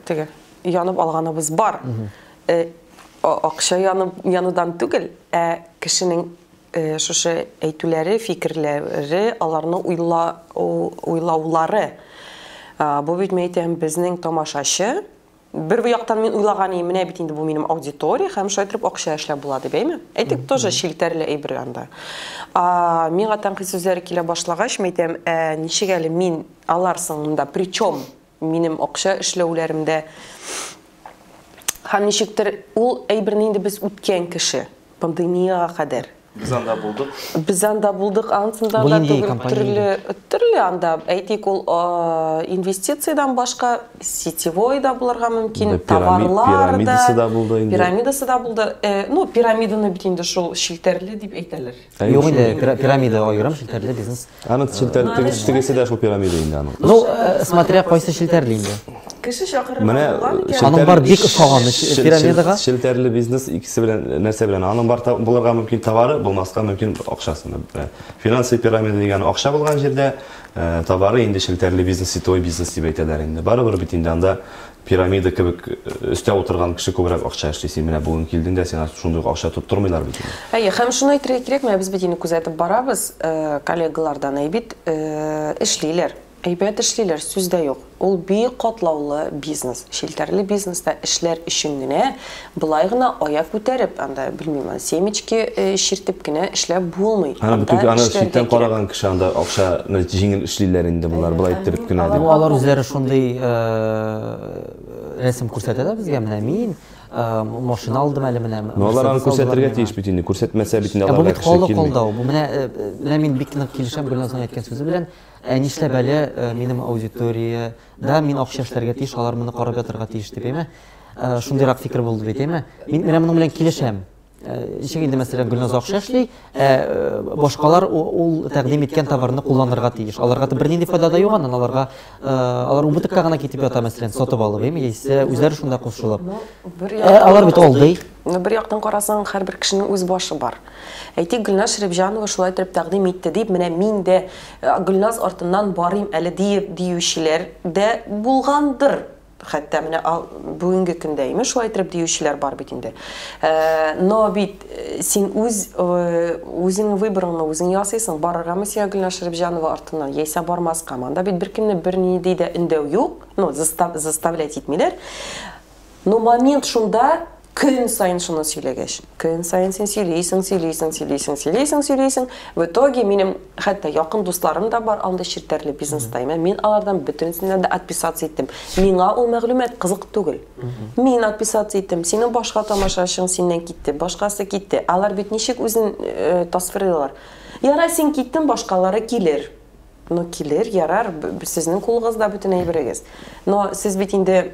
теге янып алганыбыз бар. Акча янудан түгел, ә кешенең шушы әйтүләре, фикерләре, аларны уйлаулары. Бу бит, мин әйтәм, безнең тамашачы. Бер яктан мин уйлаган идем, менә бит инде бу минем аудитория, һәм шулай итеп акча эшләп була дип, әйме? Әйтик, тоже челтәрле әйбер анда. А, миңа тәнкыйть сүзләре килә башлагач, мин әйтәм, ә ничек әле мин алар соң монда, причем минем акча эшләүләремдә һәм ничектер ул әйберне инде без үткән кеше, пандемиягә кадәр. Без анда булдык. Без анда булдык, ансында Бу да нинди түгел, компания төрле, төрле анда, әйтик, ул инвестициядән башка сетевой да булырга мөмкин, Да, пирами- товарлар да, пирамидасы да булды инде. Пирамидасы да булды. Ну, пирамиданы бит инде шул челтәрле дип әйтәләр. Юк инде, пирамида аерым, челтәрле бизнес. Аны челтәр, тегесе дә шул пирамида инде аның. Ну, смотря кайсы челтәрле инде. Кеше чакырырга Менә булган икән. Аның бар бик ошаганы пирамидага. Челтәрле бизнес икесе белән нәрсә белән? Аның бар булырга мөмкин товары, булмаска мөмкин акчасы. Финансовый пирамида дигән акча булган җирдә, товары инде челтәрле бизнес, сетевой бизнес дип әйтәләр инде. Барыбер бит инде анда пирамида кебек өстә утырган кеше күбрәк акча эшли. Син менә бүген килдең дә, сиңа шундый ук акча тоттырмыйлар бит инде. Әйе, һәм шуны әйтергә кирәк, менә без бит инде күзәтеп барабыз, коллегалардан әйбит, эшлиләр. Әйбәт эшлиләр, сүз дә юк. Ул бик катлаулы бизнес. Челтәрле бизнеста эшләр өчен генә болай гына аяк күтәреп, анда, белмим, семечки чиртеп кенә эшләп булмый. Аны Анда бөтен, аны эшләргә читтән кирәк. караган кеше анда акчаны җиңел эшлиләр инде болар, болай иттереп кенә дип. Ну, алар үзләре шундый рәсем күрсәтә дә безгә, менә мин машина алдым әле менә. Ну, алар аны Мерседес алдылар күрсәтергә миңа. тиеш бит инде, күрсәтмәсә бит инде Ә бу аларга бит кеше халык килми. алдау. Бу менә мин бик нык килешәм Гөлназның әйткән сүзе белән. Ә нишләп әле минем аудиторияда мин акча эшләргә тиеш, алар моны карап ятырга тиеш дип, әйме? Шундыйрак фикер булды бит, әйме? Мин менә моның белән килешәм. Ничек инде, мәсәлән, Гөлназ акча эшли, башкалар ул тәкъдим иткән товарны кулланырга тиеш. Аларга бернинди файда да юк аннан, аларга, алар убытокка гына китеп ята, мәсәлән, сатып алып, әйме? Яисә үзләре шунда кушылып. Алар бит алдый. Но бер яктан карасаң, һәрбер кешенең үз башы бар. Әйтик, Гөлназ Шәрипҗанова шулай итеп тәкъдим итте дип, менә мин дә Гөлназ артыннан барыйм әле диеп диючеләр дә булгандыр. Хәтта менә бүгенге көндә име шулай итеп диючеләр бар бит инде. Но бит син үзең выборыңны үзең ясыйсың, барыргамы сиңа Гөлназ Шәрипҗанова артыннан, яисә бармаскамы. Анда бит беркемне бернинди дә өндәү юк, ну, заставлять итмиләр. Но момент шунда, көн сайын шуны сөйләгәч, көн сайын син сөйлисең, сөйлисең, сөйлисең, сөйлисең, сөйлисең. В итоге минем хәтта якын дусларым да бар анда челтәрле бизнеста. Мин алардан бөтенесеннән дә отписаться иттем. Миңа ул мәгълүмат кызык түгел. Мин отписаться иттем. Синең башка тамашачың синнән китте, башкасы китте. Алар бит ничек үзен тасвирлыйлар. Ярар, син киттең, башкалары килер. Но килер, ярар, сезнең кулыгызда бөтен әйберегез. Но сез бит инде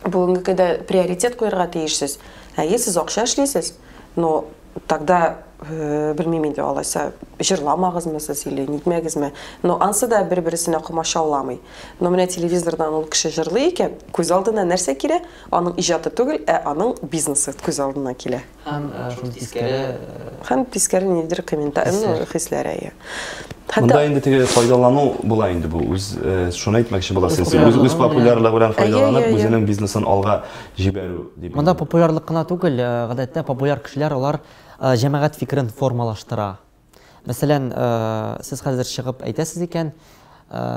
бүгенге көндә приоритет куярга тиешсез. Әйе, сез акча эшлисез, но тогда белмим инде, алайса җырламагызмы сез или нитмәгезме? Но ансы да бер-берсенә комачауламый. Но менә телевизордан ул кеше җырлый икән, күз алдына нәрсә килә? Аның иҗаты түгел, ә аның бизнесы күз алдына килә. Һәм шул тискәре Һәм тискәре ниндидер комментарий, ну, Хисләр. хисләр, әйе. Монда Хәтта инде теге файдалану була инде бу. Үз шуны әйтмәкче буласың. Үз Син үз популярлыгы популярлыгы белән Әйе, файдаланып, әйе, әйе. үзенең бизнесын алга җибәрү дип. Монда популярлык кына түгел, гадәттә популяр кешеләр алар җәмәгать фикерен формалаштыра. Мәсәлән, сез хәзер чыгып әйтәсез икән,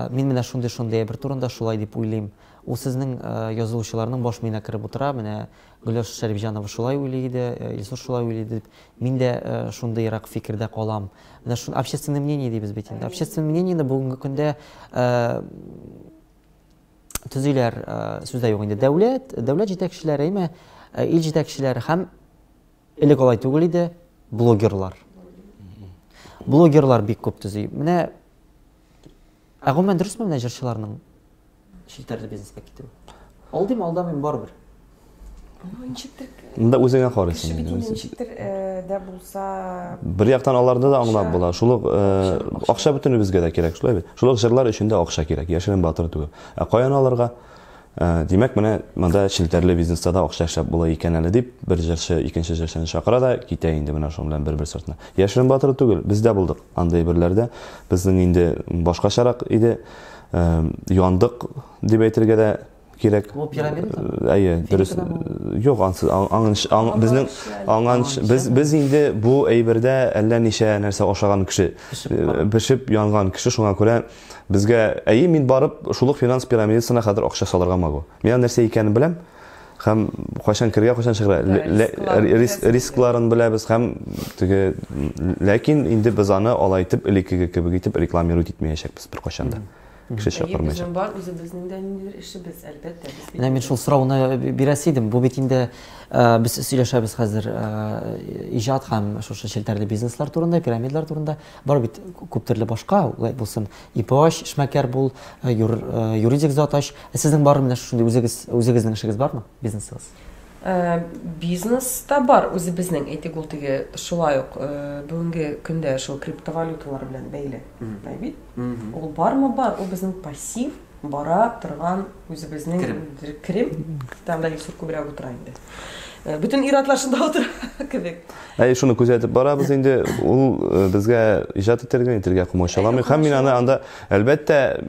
мин менә шундый-шундый әйбер турында шулай дип уйлыйм. Ул сезнең язылучыларның баш миенә кереп утыра, менә Гөлназ Шәрипҗанова шулай уйлый иде, Илсур шулай уйлый иде дип. Мин дә шундыйрак фикердә калам. Менә шун общественное мнение дибез бит инде. Общественное мнениене бүгенге көндә төзиләр, сүз дә юк инде. Дәүләт, дәүләт җитәкчеләре, әйме, ил җитәкчеләре һәм элек алай түгел иде, блогерлар. Блогерлар бик күп төзи. Менә, ә гомумән дөресме менә җырчыларның челтәрле бизнеска китүе? Алдыйм, алдамыйм барыбер. Ну, ничектер Монда үзеңә карыйсың Кеше инде, бит инде үзең. ничектер дә булса Бер яктан аларны да аңлап Акча. була. Шул ук акча бөтенебезгә дә кирәк, шулай бит. Шул ук җырлар өчен дә акча кирәк, яшерен батыр түгел. Ә каян алырга? Димәк, менә монда челтәрле бизнеста да акча эшләп була икән әле дип, бер җырчы икенче җырчыны чакыра да китә инде менә шуның белән бер-бер сортына. Яшерен батыр түгел, без дә булдык андый берләрдә. Безнең инде башкачарак иде. Яндык дип әйтергә дә кирәк. Бу пирамида? Әйе, дөрес. Финикада Юк, ансыз, аңынш, аң, безнең Аңынш, аңанш, без инде бу әйбердә әллә ничә нәрсә ашаган кеше, Пешеп барган. пешеп янган кеше, шуңа күрә безгә, әйе, мин барып шул ук финанс пирамидасына хәзер акча салырга могу. Мин аның нәрсә икәнен беләм. Һәм кайчан керергә, кайчан чыгарга, рискларын беләбез һәм теге, ләкин инде без аны алай итеп элеккеге кебек итеп рекламировать итмәячәкбез беркайчан да. Кеше чакырмаячак. Безнең бар, үзебезнең дә ниндидер эшебез, әлбәттә. Менә мин шул сорауны бирәсе идем. Бу бит инде без сөйләшәбез хәзер иҗат һәм шушы челтәрле бизнеслар турында, пирамидалар турында. Бар бит күп төрле башка, улай булсын, ИП ач, эшмәкәр бул, юридик зат ач. Ә сезнең бар менә шушындый үзегез, үзегезнең эшегез бармы, бизнесыгыз? Бизнес та бар үзебезнең, әйтик, ул теге шулай ук бүгенге көндә шул криптовалюталар белән бәйле. Шулай бит? Ул бармы бар, ул безнең пассив бара торган үзебезнең керем. Там да Илсур күбрәк утыра инде. Бөтен ир-атлар шунда утыра кебек. Әй, шуны күзәтеп барабыз инде. Ул безгә иҗат итәргә, итәргә комачауламый. Һәм мин аны анда, әлбәттә,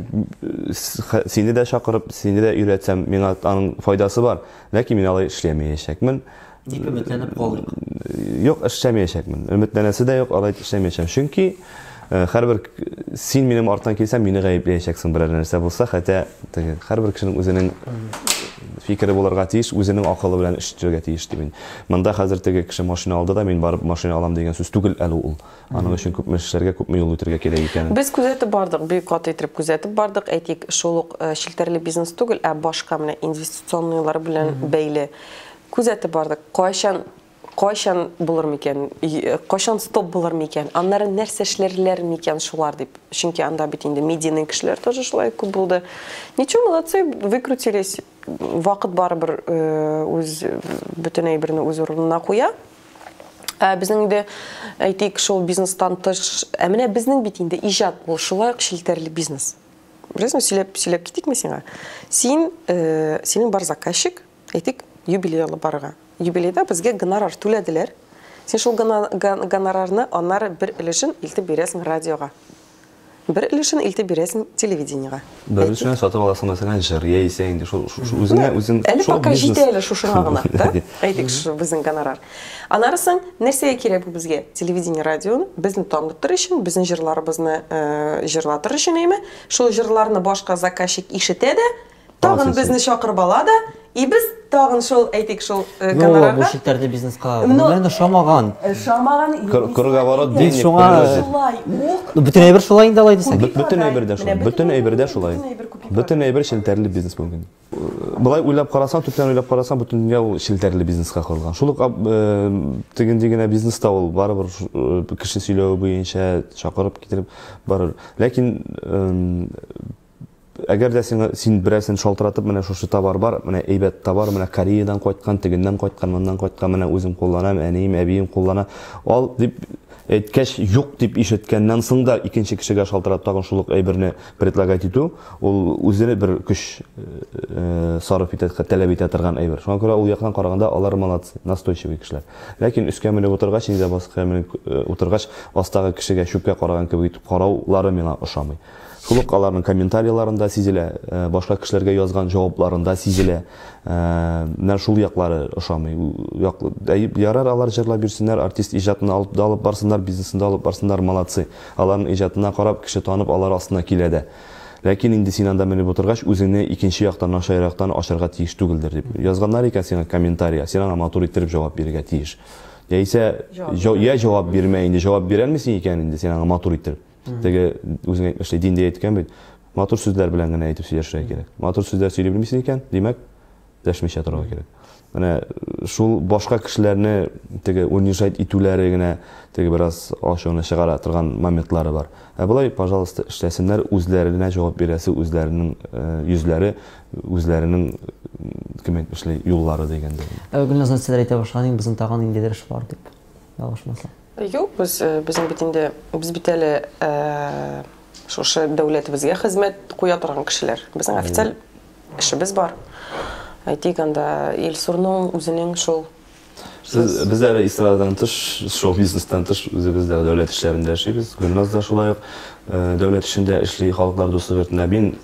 сине дә чакырып, сине дә өйрәтсәм, миңа аның файдасы бар. Ләкин мин алай эшләмәячәкмен. Дип өметләнеп калдык. Юк, эшләмәячәкмен. Өметләнәсе дә юк, алай эшләмәячәм. Чөнки һәрбер син минем арттан килсәң, мине гаепләячәксең берәр нәрсә булса, хәтта теге һәрбер кешенең үзенең фикере булырга тиеш, үзенең акылы белән эш итәргә тиеш дип. Монда хәзер теге кеше машина алды да, мин барып машина алам дигән сүз түгел әле ул. Аның өчен күпме эшләргә, күпме юл үтәргә кирәк икәнен. Без күзәтеп бардык, бик каты итеп күзәтеп бардык. Әйтик, шул ук челтәрле бизнес түгел, ә башка менә инвестиционныйлар белән бәйле. Күзәтеп бардык. Кайчан, кайчан булыр микән, кайчан стоп булыр микән, аннары нәрсә эшләрләр микән шулар дип. Чөнки анда бит инде медийный кешеләр тоже шулай күп булды. Ничего, молодцы, выкрутились. Вакыт барыбер үз бөтен әйберне үз урынына куя. Ә безнең инде, әйтик, шул бизнестан тыш, ә менә безнең бит инде иҗат ул шулай ук челтәрле бизнес. Беләсеңме, сөйләп, сөйләп китикме сиңа? Син, синең бар заказчик, әйтик, юбилей алып барырга. Юбилейда безгә гонорар түләделәр. Син шул гонорарны аннары бер өлешен илтеп бирәсең радиога. Бер өлешен илтеп бирәсең телевидениега. Бер өлешен сатып аласың, мәсәлән, җыр яисә инде шул, шул, шул үзеңә, үзең Әле шул пока бизнес. җитә әле шушыңа гына, да? Әйтик, шушы безнең гонорар. Аннары соң нәрсәгә кирәк бу безгә? Телевидение, радионы безне танытыр өчен, безнең җырларыбызны җырлатыр өчен, әйме? Шул җырларны башка заказчик ишетә дә, тагын Тагын безне чакырып ала да, и без тагын шул, әйтик, шул Ну, гонорарга. бу челтәрле бизнеска Ну, гомумән ошамаган. Ошамаган, юк, Круговорот мин денег Шуңа приводит. Шулай ук. Ну, бөтен әйбер шулай инде алай дисәң. Күп Бөтен әйбер дә шулай. Менә Бөтен әйбер дә шулай. бөтен әйбер күп Бөтен әйбер челтәрле бизнес бүген. Болай уйлап карасаң, төптән уйлап карасаң, бөтен дөнья ул челтәрле бизнеска корылган. Шул ук, тегенди генә бизнеста ул барыбер кеше сөйләве буенча чакырып китереп барыр. Ләкин әгәр дә син берәрсен шалтыратып, менә шушы товар бар, менә әйбәт товар, менә Кореядан кайткан, тегеннән кайткан, моннан кайткан, менә үзем кулланам, әнием, әбием куллана, ал дип әйткәч, юк дип ишеткәннән соң да икенче кешегә шалтырап тагын шул ук әйберне предлагать итү, ул үзенә бер көч сарыф итә, таләп итә торган әйбер. Шуңа күрә ул яктан караганда алар молодцы, настойчивый кешеләр. Ләкин өскә менеп утыргач, инде баскыч менеп утыргач, астагы кешегә чүпкә караган кебек итеп караулары миңа ошамый. Шул ук аларның комментарийларында сизелә, башка кешеләргә язган җавапларында сизелә. Менә шул яклары ошамый. Ярар, алар җырлап йөрсеннәр, артист иҗатын алып да алып барсыннар, бизнесын да алып барсыннар, молодцы. Аларның иҗатына карап, кеше танып, алар астына килә дә. Ләкин инде син анда менеп утыргач, үзеңне икенче яктан, начаррактан ачарга тиеш түгелдер дип. Язганнар икән сиңа комментария, син аңа матур иттереп җавап бирергә тиеш. Яисә Җавап я җавап бирмә инде, җавап бирә алмыйсың икән инде, син аңа матур иттереп. Теге үзең әйтмешли, динде әйткән бит, матур сүзләр белән генә әйтеп сөйләшергә кирәк. Матур сүзләр сөйли белмисең икән, димәк, дәшмичә торырга кирәк. Менә шул башка кешеләрне теге унижать итүләре генә теге бераз ачуны чыгара торган моментлары бар. Ә болай, пожалуйста, эшләсеннәр, үзләренә җавап бирәсе, үзләренең йөзләре, үзләренең кем әйтмешли, юллары дигәндәй. Гөлназ, нәрсәләр әйтә башладың, безнең тагын ниндидер эш бар дип. Ялгышмасам. Юк, безнең бит инде, без бит әле шушы дәүләтебезгә хезмәт куя торган кешеләр. Безнең официаль эшебез бар. Әйтик, анда Илсурның үзенең шул. Без әле эстрададан тыш, шоу-бизнестан тыш үзебез дә дәүләт эшләрендә эшлибез. Гөлназ да шулай ук дәүләт эшендә эшли, Халыклар дуслыгы йортында. Мин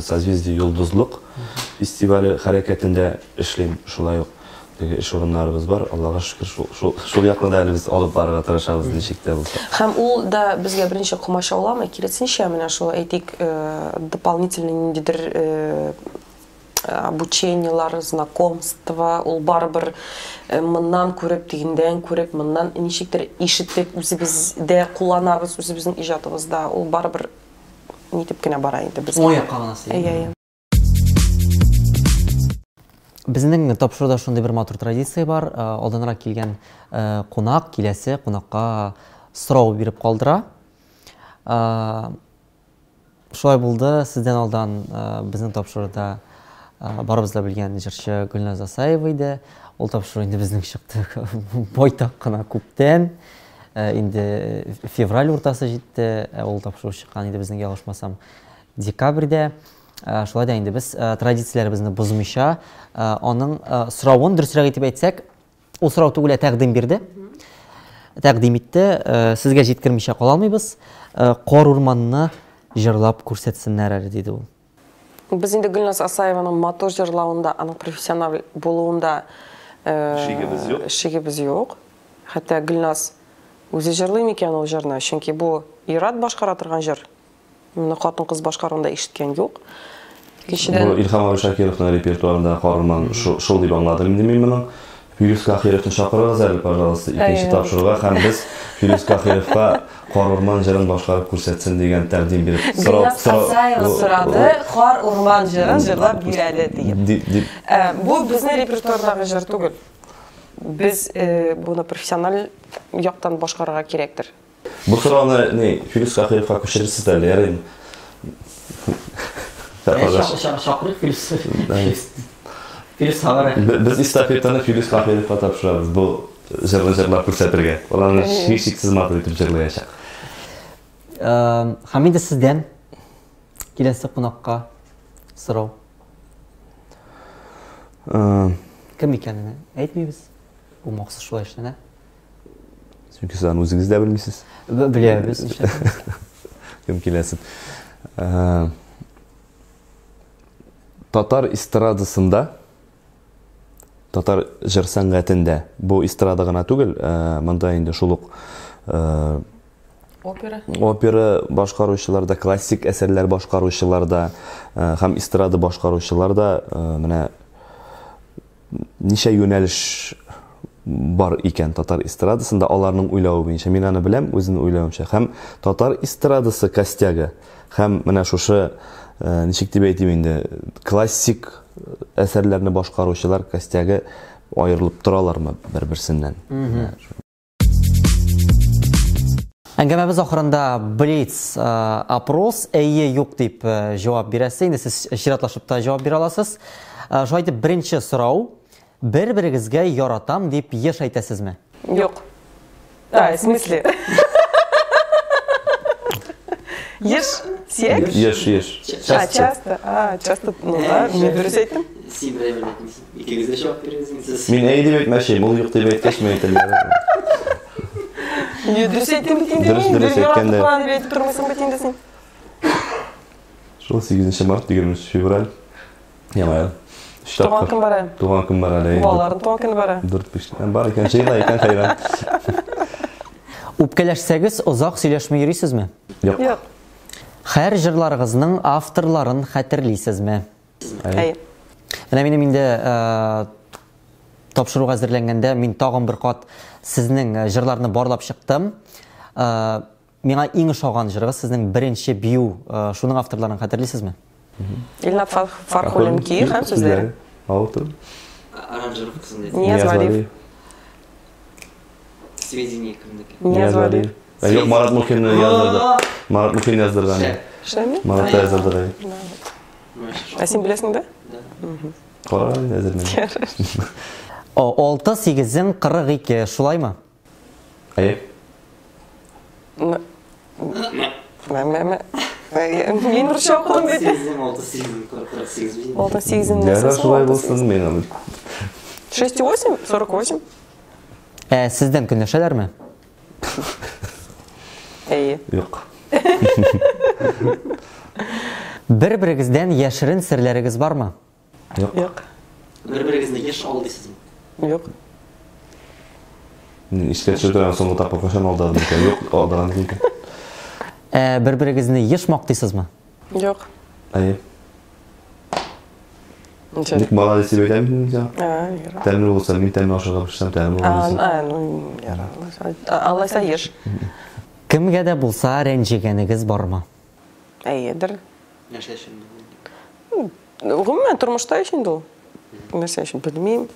Созвездие Йолдызлык фестивале хәрәкәтендә эшлим, шулай ук. Теге эш урыннарыбыз бар, Аллага шөкер, шул якны да әле без алып барырга тырышабыз, ничек тә булса. Һәм ул да безгә беренче комачауламый, киресенчә, менә шул, әйтик, дополнительный ниндидер обучениелар, знакомство, ул барыбер моннан күреп, тегендән күреп, моннан ничектер ишетеп, үзебез дә кулланабыз үзебезнең иҗатыбызда. Ул барыбер нитеп кенә бара инде безгә. Уңай якка гына сөйли. Әйе, әйе. Безнең тапшыруда шундый бер матур традиция бар. Алданрак килгән кунак киләсе кунакка сорау биреп калдыра. Шулай булды, сездән алдан безнең тапшыруда барыбыз да белгән җырчы Гөлназ Асаева иде. Ул тапшыру инде безнең чыкты байтак кына күптән. Инде февраль уртасы җитте, ул тапшыру чыккан инде безнең ялгышмасам декабрьдә. Шулай да инде без традицияләребезне бозмыйча, аның соравын дөресрәк итеп әйтсәк, ул сорау түгел, ә тәкъдим бирде. Тәкъдим итте, сезгә җиткермичә кала алмыйбыз. Кар урманны җырлап күрсәтсеннәр әле, диде ул. Без инде Гөлназ Асаеваның матур җырлавында, аның профессиональ булуында шигебез юк. Шигебез юк. Хәтта Гөлназ үзе җырлый микән ул җырны? Чөнки бу ир-ат башкара торган җыр. Моны хатын-кыз башкаруында ишеткән юк. Икенчедән, Бу Илһам абый Шакировның репертуарында Кар урман шул дип аңладым инде мин моның. Филүс Каһировны чакырыгыз әле, пожалуйста, икенче тапшыруга һәм без Филүс Каһировка Кар урман җырын башкарып күрсәтсен дигән тәкъдим биреп сорау Гөлназ Асаева сорады, Кар урман җырын җырлап бир әле диеп. Дип. Бу безнең репертуардагы җыр түгел. Без буны профессиональ яктан башкарырга кирәктер. Бу сорауны ни, Филүс Каһировка күчерерсез әле, ярыймы? Чакырыйк Филүс. Филүс Сагыры. Без эстафетаны Филүс Каһировка тапшырабыз, бу җырны җырлап күрсәтергә. Ул аны һичшиксез матур итеп җырлаячак. Һәм инде сездән киләсе кунакка сорау. Кем икәнен әйтмибез. Бу махсус шулай эшләнә. Чөнки сез аны үзегез дә белмисез. Беләбез, нишләп. Кем киләсен. Татар эстрадасында, татар җыр сәнгатендә, бу эстрада гына түгел, монда инде шул ук опера, опера башкаручылар да, классик әсәрләр башкаручылар да, һәм эстрада башкаручылар да, менә ничә юнәлеш бар икән татар эстрадасында, аларның уйлавы буенча, мин аны беләм, үземнең уйлавымча. Һәм татар эстрадасы костягы, һәм менә шушы, ничек дип әйтим инде, классик әсәрләрне башкаручылар костягы аерылып торалармы бер-берсеннән? Әңгәмәбез ахырында блиц опрос, әйе, юк дип җавап бирәсе. Инде сез чиратлашып та җавап бирә аласыз. Шулай итеп, беренче сорау. Бер-берегезгә яратам дип еш әйтәсезме? Юк. А, в смысле? Еш? Сирәк? Еш, еш. А, часто. А, часто, ну да, мин дөрес әйттем. Син берәй бер әйтмисең. Икегез дә җавап бирегез. Мин әй дип әйтмәкче, ул юк дип әйткәч, мин әйтәм. Не, дөрес әйттем бит инде Дөрес, мин. дөрес әйткән дә. Яратып дип әйтеп тормыйсың бит инде син. Шул 8 март, 23 февраль. Яңа ел. Өч Туган тапкыр. көн бара. Туган көн бар әле. Балаларның туган көне бара. 4 5. Бар икән, җыела икән хәйран. Үпкәләшсәгез, озак сөйләшми йөрисезме? Юк. Юк. Хәр җырларыгызның авторларын хәтерлисезме? Әйе. Менә минем инде тапшыруга әзерләнгәндә мин тагын бер кат сезнең җырларны барлап чыктым. Миңа иң ошаган җырыгыз сезнең беренче бию, шуның авторларын хәтерлисезме? Илнат Фархуллин көе һәм сүзләре. Автор. Аранжировкасын әйт. Нияз Валиев. Сведение кемнеке? Нияз Валиев. Юк, Марат Мухин яздырды. Марат Мухин яздырган. Шәме? Марат та яздырды. Ә син беләсең дә? Кара, әзерләнгән. 6 8 42, шулаймы? Әйе. Мә. Мин русча укыдым бит. 6 8 48. 6 8 Ярар, шулай булсын, мин аны. 6 8, 48. Ә сездән көнләшәләрме? Әйе. Юк. Бер-берегездән яшерен серләрегез бармы? Юк. Юк. Бер-берегезне еш алдыйсызмы? Юк. Мин искә төшереп торам, соңгы тапкыр кайчан алдадым икән? Юк, алдаган икән. Бер-берегезне еш мактыйсызмы? Юк. Әйе. Ничек? Ник молодец дип әйтәм мин сиңа. А, ярар. Тәмле булса, мин тәмле ашарга пешсәм, тәмле А, булыр дисең. а, ну, ярар. Алайса еш. Кемгә дә булса рәнҗегәнегез бармы? Әйедер. Нәрсә өчен бу? Гомумән, тормышта өчен инде ул. Нәрсә өчен белмим.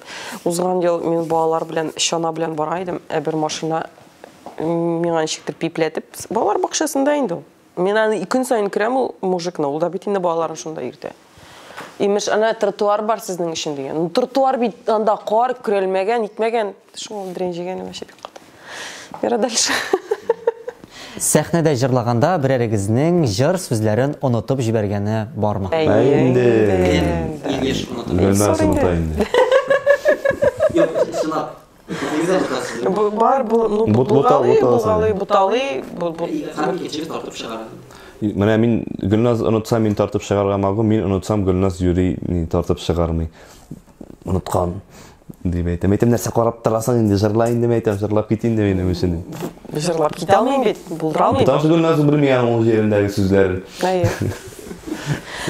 Узган ел мин балалар белән чана белән бара идем, ә бер машина миңа ничектер пипләтеп, балалар бакчасында инде ул. Мин аны көн саен күрәм ул мужикны, ул да бит инде балаларын шунда йөртә. Имеш, ана тротуар бар сезнең өчен дигән. Ну, тротуар бит анда кар көрәлмәгән, итмәгән. Шуңа рәнҗегәнем вообще бик каты. Яра дальше. Сәхнәдә җырлаганда берәрегезнең җыр сүзләрен онытып җибәргәне бармы? Әйе инде. Иң еш онытып. Гөлназ Сорый оныта инде. Юк, чынлап. Үзегез дә онытасыз. Бу- Бар, бу, ну, Бут- бута- булгалый, буталасың. булгалый, буталый, бу- бу- Һәм икенче тартып чыгара. Менә мин Гөлназ онытса, мин тартып чыгарга могу, мин онытсам, Гөлназ юри ни тартып чыгармый. Оныткан дип әйтәм. Әйтәм, нәрсә карап торасың инде, җырла инде, әйтәм, җырлап кит инде минем өчен. Җырлап китә алмыйм бит, булдыра алмыйм. Потому что Гөлназ белми аның ул җирендәге сүзләрен. Әйе.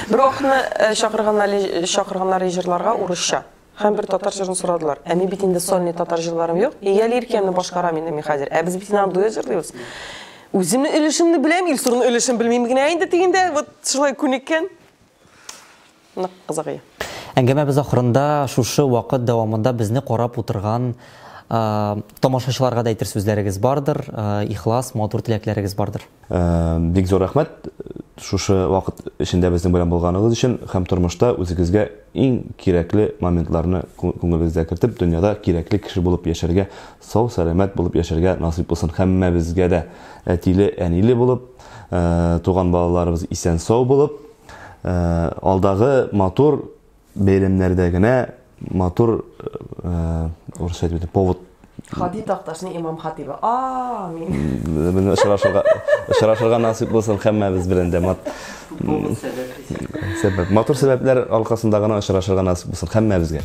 Бер вакытны чакырганнар чакырганнар җырларга урысча. Һәм бер татар җырын сорадылар. Ә мин бит инде сольный татар җырларым юк. Нигә әле Иркәмне башкарам инде мин хәзер. Ә без бит инде аны дуэт җырлыйбыз. Үземнең өлешемне беләм, Илсурның өлешен белмим генә инде дигәндә, вот шулай күнеккән. Нык кызык иде. Әңгәмәбез ахырында шушы вакыт дәвамында безне карап утырган тамашачыларга да әйтер сүзләрегез бардыр, ихлас, матур теләкләрегез бардыр. Бик зур рәхмәт шушы вакыт эчендә безнең белән булганыгыз өчен һәм тормышта үзегезгә иң кирәкле моментларны күңелегездә кертеп, дөньяда кирәкле кеше булып яшәргә, сау, сәламәт булып яшәргә насыйп булсын һәммәбезгә дә әтиле, әниле булып, туган балаларыбыз исән-сау булып, алдагы матур бәйрәмнәрдә генә матур урысча әйтеп әйтәм, повод Хади Такташның имам хатибы. Амин. Менә очрашырга, очрашырга насыйп булсын һәммәбез белән дә. Мат Повод сәбәп. Сәбәп. Матур сәбәпләр аркасында гына очрашырга насыйп булсын һәммәбезгә.